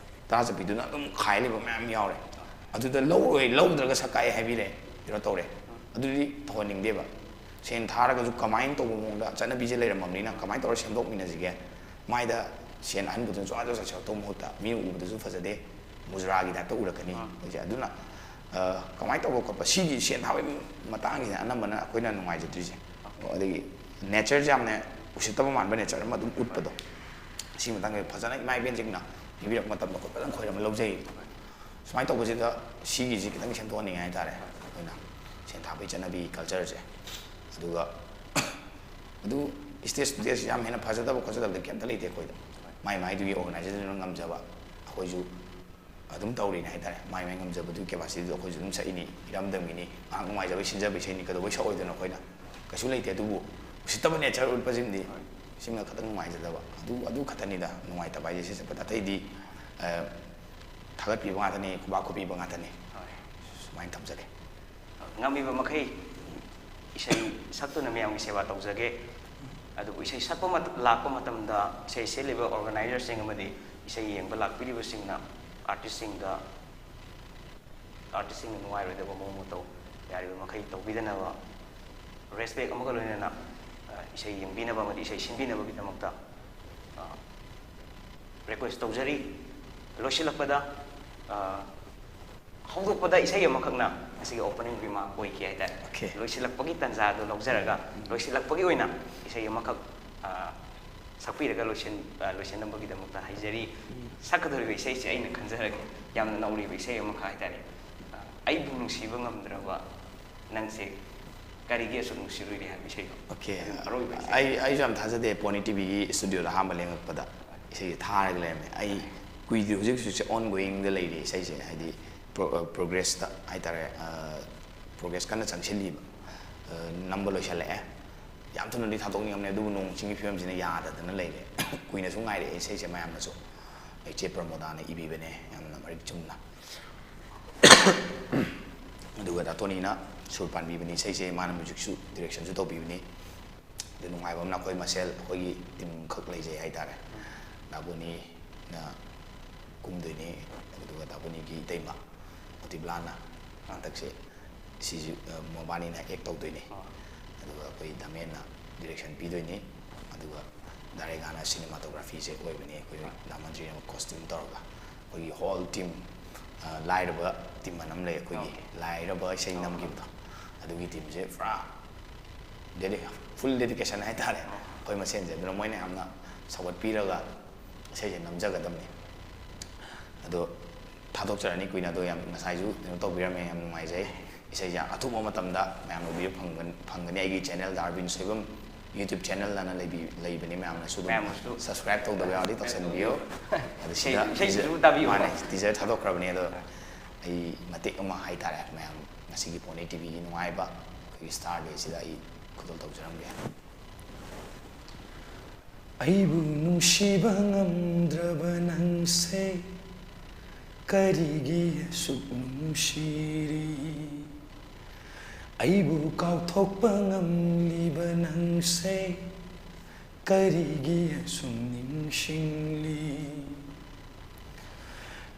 ꯇꯔꯥ ꯆꯠꯄꯤꯗꯨꯅ ꯑꯗꯨꯝ ꯈꯥꯏ ꯂꯩꯕ ꯃꯌꯥꯝ ꯌꯥꯎꯔꯦ꯫ ꯑꯗꯨꯗ ꯂꯧꯔꯣꯏ, ꯂꯧꯗ꯭ꯔꯒ ꯁꯛ ꯀꯥꯛꯑꯦ ꯍꯥꯏꯕꯤꯔꯦ, ꯀꯩꯅꯣ ꯇꯧꯔꯦ꯫ ꯑꯗꯨꯗꯤ ꯇꯧꯍꯟꯅꯤꯡꯗꯦꯕ꯫ ꯁꯦꯟ ꯊꯥꯔꯒꯁꯨ ꯀꯃꯥꯏꯅ ꯇꯧꯕ ꯃꯑꯣꯡꯗ, ꯆꯠꯅꯕꯤꯁꯦ ꯂꯩꯔꯝꯃꯕꯅꯤꯅ ꯀꯃꯥꯏꯅ ꯇꯧꯔ ꯁꯦꯝꯗꯣꯛꯃꯤꯟꯅꯁꯤꯒꯦ? ꯃꯥꯏꯗ ꯁꯦꯟ ꯑꯍꯟꯕꯗꯨꯅ ꯖ꯭ꯋꯥ ꯖ꯭ꯋꯥ ꯆꯥꯏꯁꯤꯜꯂꯛꯇꯧꯕ ꯃꯍꯨꯠꯇ ꯃꯤꯅ ꯎꯕꯗꯁꯨ ꯐꯖꯗꯦ, ꯃꯨꯖꯔꯥꯒꯤ ꯇꯥꯏꯞꯇ ꯎꯔꯛꯀꯅꯤ꯫ ꯑꯥ꯫ ꯑꯩꯈꯣꯏꯁꯦ ꯑꯗꯨꯅ, ꯑ, ꯀꯃꯥꯏꯅ ꯇꯧꯕ ꯈꯣꯠꯄ, ꯁꯤꯒꯤ ꯁꯦꯟ ꯊꯥꯕꯒꯤ ꯃꯇꯥꯡꯁꯤꯅ ꯑꯅꯝꯕꯅ ꯑꯩꯈꯣꯏꯅ ꯅꯨꯡꯉꯥꯏꯖꯗ꯭ꯔꯤꯁꯦ꯫ ꯑꯗꯒꯤ ꯅꯦꯆꯔꯁꯦ ꯌꯥꯝꯅ ꯎꯁꯤꯠꯇꯕ ꯃꯥꯟꯕ ꯅꯦꯆꯔ ꯑꯃ ꯑꯗꯨꯝ ꯎꯠꯄꯗꯣ, ꯁꯤ ꯃꯇꯥꯡꯗ ꯐꯖꯅ ꯏꯃꯥ ꯏꯕꯦꯟꯁꯤꯡꯅ ꯄꯤꯕꯤꯔꯛꯄ ꯃꯇꯝꯗ ꯑꯩꯈꯣꯏ ꯐꯖꯅ ꯈꯣꯏꯔꯝꯃ ꯂꯧꯖꯩ꯫ ꯁꯨꯃꯥꯏꯅ ꯇꯧꯕꯁꯤꯗ ꯁꯤꯒꯤꯁꯤ ꯈꯤꯇꯪ ꯁꯦꯝꯗꯣꯛꯍꯟꯅꯤꯡꯉꯦ ꯍꯥꯏꯇꯥꯔꯦ, ꯑꯩꯈꯣꯏꯅ ꯁꯦꯟ ꯊꯥꯕꯒꯤ ꯆꯠꯅꯕꯤ, ꯀꯜꯆꯔꯁꯦ꯫ ꯑꯗꯨꯒ ꯑꯗꯨ ꯁ꯭ꯇꯦꯖ ꯐꯨꯇꯦꯖ ꯌꯥꯝ ꯍꯦꯟꯅ ꯐꯖꯗꯕ ꯈꯣꯠꯆꯗꯕꯗꯤ ꯀꯩꯝꯇ ꯂꯩꯇꯦ ꯑꯩꯈꯣꯏꯗ꯫ ꯃꯥꯏ ꯃꯥꯏꯗꯨꯒꯤ ꯑꯣꯔꯒꯅꯥꯏꯖꯦꯁꯟꯗꯨꯅ ꯉꯝꯖꯕ, ꯑꯩꯈꯣꯏꯁꯨ ꯑꯗꯨꯝ ꯇꯧꯔꯤꯅꯤ ꯍꯥꯏꯇꯥꯔꯦ꯫ ꯃꯥꯏ ꯃꯥꯏ ꯉꯝꯖꯕꯗꯨꯒꯤ ꯀꯦꯄꯥꯁꯤꯇꯤꯗꯨ ꯑꯩꯈꯣꯏꯁꯨ ꯑꯗꯨꯝ ꯁꯛꯏꯅꯤ, ꯏꯔꯝꯗꯝꯒꯤꯅꯤ, ꯉꯥꯏꯍꯥꯛ ꯅꯨꯡꯉꯥꯏꯖꯕꯩ ꯁꯤꯟꯖꯕ ꯏꯁꯩꯅꯤ, ꯀꯩꯗꯧꯕꯩ ꯁꯛꯑꯣꯏꯗꯣꯏꯅꯣ ꯑꯩꯈꯣꯏꯅ? ꯀꯩꯁꯨ ꯂꯩꯇꯦ꯫ ꯑꯗꯨꯕꯨ ꯎꯁꯤꯠꯇꯕ ꯅꯦꯆꯔ ꯎꯠꯄꯁꯤꯃꯗꯤ, ꯁꯤꯃ ꯈꯛꯇꯪ ꯅꯨꯡꯉꯥꯏꯖꯗꯕ꯫ ꯑꯗꯨ, ꯑꯗꯨ ꯈꯛꯇꯅꯤꯗ ꯅꯨꯡꯉꯥꯏꯇꯕ ꯍꯥꯏꯁꯦ꯫ ꯁꯤ ꯆꯠꯄꯗ ꯑꯇꯩꯗꯤ, ꯑ, ꯊꯥꯒꯠꯄꯤꯕ ꯉꯥꯛꯇꯅꯤ, ꯈꯨꯕꯥꯛ ꯈꯨꯄꯤꯕ ꯉꯥꯛꯇꯅꯤ꯫ ꯍꯣꯏ꯫ ꯁꯨꯃꯥꯏꯅ ꯊꯝꯖꯒꯦ꯫ ꯉꯝꯃꯤꯕ ꯃꯈꯩ ꯏꯁꯩ ꯁꯛꯇꯨꯅ ꯃꯌꯥꯝꯒꯤ ꯁꯦꯕꯥ ꯇꯧꯖꯒꯦ꯫ ꯑꯗꯨꯕꯨ ꯏꯁꯩ ꯁꯛꯄ ꯃꯠ-, ꯂꯥꯛꯄ ꯃꯇꯝꯗ ꯏꯁꯩ ꯁꯤꯜꯂꯤꯕ ꯑꯣꯔꯒꯅꯥꯏꯖꯔꯁꯤꯡ ꯑꯃꯗꯤ ꯏꯁꯩ ꯌꯦꯡꯕ ꯂꯥꯛꯄꯤꯔꯤꯕꯁꯤꯡꯅ ꯑꯥꯔꯇꯤꯁꯁꯤꯡꯗ, ꯑꯥꯔꯇꯤꯁꯁꯤꯡꯅ ꯅꯨꯡꯉꯥꯏꯔꯣꯏꯗꯕ ꯃꯑꯣꯡ ꯃꯇꯧ ꯌꯥꯔꯤꯕ ꯃꯈꯩ ꯇꯧꯕꯤꯗꯅꯕ, ꯔꯦꯁꯄꯦꯛ ꯑꯃꯒ ꯂꯣꯏꯅꯅ, ꯑ, ꯏꯁꯩ ꯌꯦꯡꯕꯤꯅꯕ ꯑꯃꯗꯤ ꯏꯁꯩ ꯁꯤꯟꯕꯤꯅꯕꯒꯤꯗꯃꯛꯇ, ꯑ, ꯔꯤꯀ꯭ꯋꯦꯁ ꯇꯧꯖꯔꯤ꯫ ꯂꯣꯏꯁꯤꯜꯂꯛꯄꯗ, ꯑ, ꯍꯧꯗꯣꯛꯄꯗ ꯏꯁꯩ ꯑꯃꯈꯛꯅ ꯉꯁꯤꯒꯤ ꯑꯣꯄꯅꯤꯡ ꯔꯤꯃꯥꯔꯛ ꯑꯣꯏꯈꯤ ꯍꯥꯏꯇꯥꯔꯦ꯫ ꯑꯣꯀꯦ꯫ ꯂꯣꯏꯁꯤꯜꯂꯛꯄꯒꯤ ꯇꯥꯟꯖꯥꯗꯣ ꯂꯧꯖꯔꯒ, ꯂꯣꯏꯁꯤꯜꯂꯛꯄꯒꯤ ꯑꯣꯏꯅ ꯏꯁꯩ ꯑꯃꯈꯛ, ꯑ, ꯁꯛꯄꯤꯔꯒ ꯂꯣꯏꯁꯤꯟ-, ꯑ, ꯂꯣꯏꯁꯤꯟꯅꯕꯒꯤꯗꯃꯛꯇ ꯍꯥꯏꯖꯔꯤ꯫ ꯁꯛꯀꯗꯧꯔꯤꯕ ꯏꯁꯩꯁꯦ ꯑꯩꯅ ꯈꯟꯖꯔꯒꯦ, ꯌꯥꯝꯅ ꯅꯧꯔꯤꯕ ꯏꯁꯩ ꯑꯃꯈꯛ ꯍꯥꯏꯇꯥꯔꯦ꯫ ꯑ, ꯑꯩꯕꯨ ꯅꯨꯡꯁꯤꯕ ꯉꯝꯗ꯭ꯔꯕ ꯅꯪꯁꯦ ꯀꯔꯤꯒꯤ ꯑꯁꯨꯛ ꯅꯨꯡꯁꯤꯔꯨꯏꯔꯦ ꯍꯥꯏꯕ ꯏꯁꯩꯗꯣ꯫ ꯑꯣꯀꯦ꯫ ꯑꯗꯨꯝ ꯑꯔꯣꯏꯕ ꯏꯁꯩ꯫ ꯑꯩ, ꯑꯩꯁꯨ ꯌꯥꯝ ꯊꯥꯖꯗꯦ, ꯄꯣꯅꯤ ꯇꯤꯚꯤꯒꯤ ꯁ꯭ꯇꯨꯗꯤꯑꯣꯗ ꯑꯍꯥꯟꯕ ꯂꯦꯡꯉꯛꯄꯗ ꯏꯁꯩꯁꯦ ꯊꯥꯔꯒ ꯂꯩꯔꯝꯃꯦ꯫ ꯑꯩ ꯀꯨꯏꯗ꯭ꯔꯤ, ꯍꯧꯖꯤꯛ ꯍꯧꯖꯤꯛꯁꯦ ꯑꯣꯟ ꯒꯣꯌꯤꯡꯗ ꯂꯩꯔꯤ ꯏꯁꯩꯁꯦ, ꯍꯥꯏꯗꯤ ꯄ꯭ꯔꯣꯒ꯭ꯔꯦꯁꯇ ꯍꯥꯏꯇꯥꯔꯦ, ꯄ꯭ꯔꯣꯒ꯭ꯔꯦꯁ ꯀꯟꯅ ꯆꯪꯁꯤꯜꯂꯤꯕ꯫ ꯅꯝꯕ ꯂꯣꯏꯁꯤꯜꯂꯛꯑꯦ꯫ ꯌꯥꯝ ꯊꯨꯅꯗꯤ ꯊꯥꯗꯣꯛꯅꯤꯡꯉꯝꯅꯦ, ꯑꯗꯨꯕꯨ ꯅꯣꯡ ꯆꯤꯡꯒꯤ ꯐꯤꯕꯝꯁꯤꯅ ꯌꯥꯗꯗꯅ ꯂꯩꯔꯦ꯫ ꯀꯨꯏꯅꯁꯨ ꯉꯥꯏꯔꯛꯑꯦ ꯏꯁꯩꯁꯦ ꯃꯌꯥꯝꯅꯁꯨ꯫ ꯏꯆꯦ ꯄ꯭ꯔꯃꯣꯗꯥꯅ ꯏꯕꯤꯕꯅꯦ, ꯌꯥꯝꯅ ꯃꯔꯤꯛ ꯆꯨꯝꯅ꯫ ꯑꯗꯨꯒ ꯗꯥ ꯇꯣꯅꯤꯅ ꯁꯨꯔ ꯄꯥꯟꯕꯤꯕꯅꯤ ꯏꯁꯩꯁꯦ, ꯃꯥꯅ ꯃ꯭ꯌꯨꯖꯤꯛꯁꯨ ꯗꯤꯔꯦꯛꯁꯟꯁꯨ ꯇꯧꯕꯤꯕꯅꯤ꯫ ꯑꯗꯨ ꯅꯨꯡꯉꯥꯏꯕ ꯑꯃꯅ ꯑꯩꯈꯣꯏ ꯃꯁꯦꯜ, ꯑꯩꯈꯣꯏꯒꯤ ꯇꯤꯝ ꯈꯛ ꯂꯩꯖꯩ ꯍꯥꯏꯇꯥꯔꯦ꯫ ꯗꯥ ꯕꯣꯅꯤꯅ ꯀꯨꯝꯗꯣꯏꯅꯤ, ꯑꯗꯨꯒ ꯗꯥ ꯕꯣꯅꯤꯒꯤ ꯏꯇꯩꯃ ꯃꯣꯇꯤꯕꯂꯥꯅ ꯍꯟꯗꯛꯁꯦ ꯁꯤꯁꯨ, ꯑ, ꯃꯕꯥꯅꯤꯅ ꯑꯦꯛ ꯇꯧꯗꯣꯏꯅꯤ꯫ ꯑꯗꯨꯒ ꯑꯩꯈꯣꯏ ꯗꯥꯃꯦꯟꯅ ꯗꯤꯔꯦꯛꯁꯟ ꯄꯤꯗꯣꯏꯅꯤ꯫ ꯑꯗꯨꯒ ꯗꯥ ꯔꯦꯒꯥꯅ ꯁꯤꯅꯦꯃꯥꯇꯣꯒ꯭ꯔꯥꯐꯤꯁꯦ ꯑꯣꯏꯕꯅꯤ, ꯑꯩꯈꯣꯏ ꯗꯥ ꯃꯟꯖ꯭ꯔꯤꯅ ꯀꯣꯁꯇ꯭ꯌꯨꯝ ꯇꯧꯔꯒ꯫ ꯑꯩꯈꯣꯏꯒꯤ ꯍꯣꯜ ꯇꯤꯝ, ꯑ, ꯂꯥꯏꯔꯕ ꯇꯤꯝ ꯑꯅ ꯑꯃ ꯂꯩ, ꯑꯩꯈꯣꯏꯒꯤ ꯂꯥꯏꯔꯕ ꯏꯁꯩ ꯅꯝꯈꯤꯕꯗꯣ, ꯑꯗꯨꯒꯤ ꯇꯤꯝꯁꯦ ꯄꯨꯔꯥ ꯗꯦꯗꯤ ꯐꯨꯜ ꯗꯦꯗꯤꯀꯦꯁꯟ ꯍꯥꯏꯇꯥꯔꯦ ꯑꯩꯈꯣꯏ ꯃꯁꯦꯟꯁꯦ꯫ ꯑꯗꯨꯅ ꯃꯣꯏꯅ ꯌꯥꯝꯅ ꯁꯧꯒꯠꯄꯤꯔꯒ ꯏꯁꯩꯁꯦ ꯅꯝꯖꯒꯗꯕꯅꯤ꯫ ꯑꯗꯣ ꯊꯥꯗꯣꯛꯆꯔꯅꯤ ꯀꯨꯏꯅ, ꯑꯗꯣ ꯌꯥꯝ ꯉꯁꯥꯏꯁꯨ ꯀꯩꯅꯣ ꯇꯧꯕꯤꯔꯝꯃꯦ, ꯌꯥꯝ ꯅꯨꯡꯉꯥꯏꯖꯩ꯫ ꯏꯁꯩꯁꯦ ꯑꯊꯨꯕ ꯃꯇꯝꯗ ꯃꯌꯥꯝꯅ ꯎꯕꯤꯕ ꯐꯪꯒꯅꯤ, ꯐꯪꯒꯅꯤ꯫ ꯑꯩꯒꯤ channel Darwin Soibam YouTube channel ꯑꯅ ꯂꯩꯕꯤ-, ꯂꯩꯕꯅꯤ, ꯃꯌꯥꯝꯅꯁꯨ ꯑꯗꯨꯝ ꯃꯌꯥꯝꯅꯁꯨ ꯁꯕꯁꯀ꯭ꯔꯥꯏꯕ ꯇꯧꯗꯕ ꯌꯥꯎꯔꯗꯤ ꯇꯧꯁꯟꯕꯤꯌꯨ꯫ ꯑꯗꯨ ꯁꯤꯗ ꯏꯁꯩꯁꯨ ꯇꯤꯖꯔ-, ꯇꯥꯕꯤꯌꯨ꯫ ꯃꯥꯅꯦ, ꯇꯤꯖꯔ ꯊꯥꯗꯣꯛꯈ꯭ꯔꯕꯅꯦ, ꯑꯗꯣ ꯑꯩ ꯃꯇꯦꯛ ꯑꯃ ꯍꯥꯏꯇꯥꯔꯦ, ꯃꯌꯥꯝ ꯉꯁꯤꯒꯤ ꯄꯣꯅꯤ ꯇꯤꯚꯤꯒꯤ ꯅꯨꯡꯉꯥꯏꯕ ꯑꯩꯈꯣꯏꯒꯤ ꯁ꯭ꯇꯥꯔ ꯗꯦꯁꯤꯗ ꯑꯩ ꯈꯨꯗꯣꯜ ꯇꯧꯖꯔꯝꯒꯦ꯫ ꯑꯩꯕꯨ ꯅꯨꯡꯁꯤꯕ ꯉꯝꯗ꯭ꯔꯕ ꯅꯪꯁꯦ ꯀꯔꯤꯒꯤ ꯑꯁꯨꯛ ꯅꯨꯡꯁꯤꯔꯤ? ꯑꯩꯕꯨ ꯀꯥꯎꯊꯣꯛꯄ ꯉꯝꯂꯤꯕ ꯅꯪꯁꯦ ꯀꯔꯤꯒꯤ ꯑꯁꯨꯛ ꯅꯤꯡꯁꯤꯡꯂꯤ?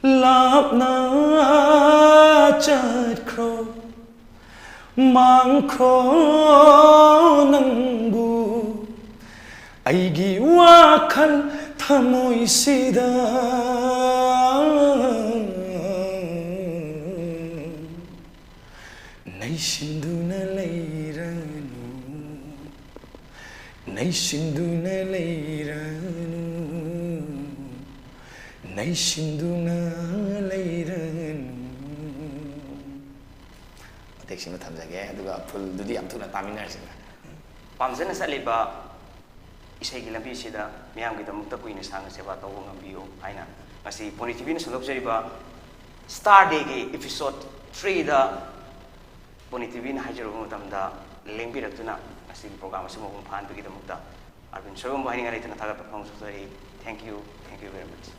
ꯂꯥꯞꯅ ꯆꯠꯈ꯭ꯔꯣ, ꯃꯥꯡꯈ꯭ꯔꯣ ꯅꯪꯕꯨ ꯑꯩꯒꯤ ꯋꯥꯈꯜ ꯊꯃꯣꯏꯁꯤꯗ꯫ ꯅꯩꯁꯤꯟꯗꯨꯅ ꯂꯩꯔꯅꯨ, ꯅꯩꯁꯤꯟꯗꯨꯅ ꯂꯩꯔꯅꯨ, ꯅꯩꯁꯤꯟꯗꯨꯅ ꯂꯩꯔꯅꯨ꯫ ꯃꯇꯦꯛꯁꯤꯃ ꯊꯝꯖꯒꯦ, ꯑꯗꯨꯒ ꯐꯨꯜꯗꯨꯗꯤ ꯌꯥꯝ ꯊꯨꯅ ꯇꯥꯃꯤꯟꯅꯔꯁꯤꯅ꯫ ꯄꯥꯝꯖꯅ ꯆꯠꯂꯤꯕ ꯏꯁꯩꯒꯤ ꯂꯝꯕꯤꯁꯤꯗ ꯃꯤꯌꯥꯝꯒꯤꯗꯃꯛꯇ ꯀꯨꯏꯅ ꯁꯥꯡꯅ ꯁꯦꯕꯥ ꯇꯧꯕ ꯉꯝꯕꯤꯌꯨ ꯍꯥꯏꯅ ꯉꯁꯤ ꯄꯣꯅꯤ ꯇꯤꯚꯤꯅ ꯁꯟꯗꯣꯛꯆꯔꯤꯕ Star Dayꯒꯤ episode threeꯗ ꯄꯣꯅꯤ ꯇꯤꯚꯤꯅ ꯍꯥꯏꯖꯔꯨꯕ ꯃꯇꯝꯗ ꯂꯦꯡꯕꯤꯔꯛꯇꯨꯅ ꯉꯁꯤꯒꯤ program ꯑꯁꯤ ꯃꯄꯨꯡ ꯐꯥꯍꯟꯕꯒꯤꯗꯃꯛꯇ ꯑꯔꯕꯤꯟ ꯁꯣꯏꯕꯝꯕꯨ ꯍꯥꯏꯅꯤꯡꯉꯥꯏ ꯂꯩꯇꯅ ꯊꯥꯒꯠꯄ ꯐꯣꯡꯗꯣꯛꯆꯔꯤ꯫ Thank you, thank you very much꯫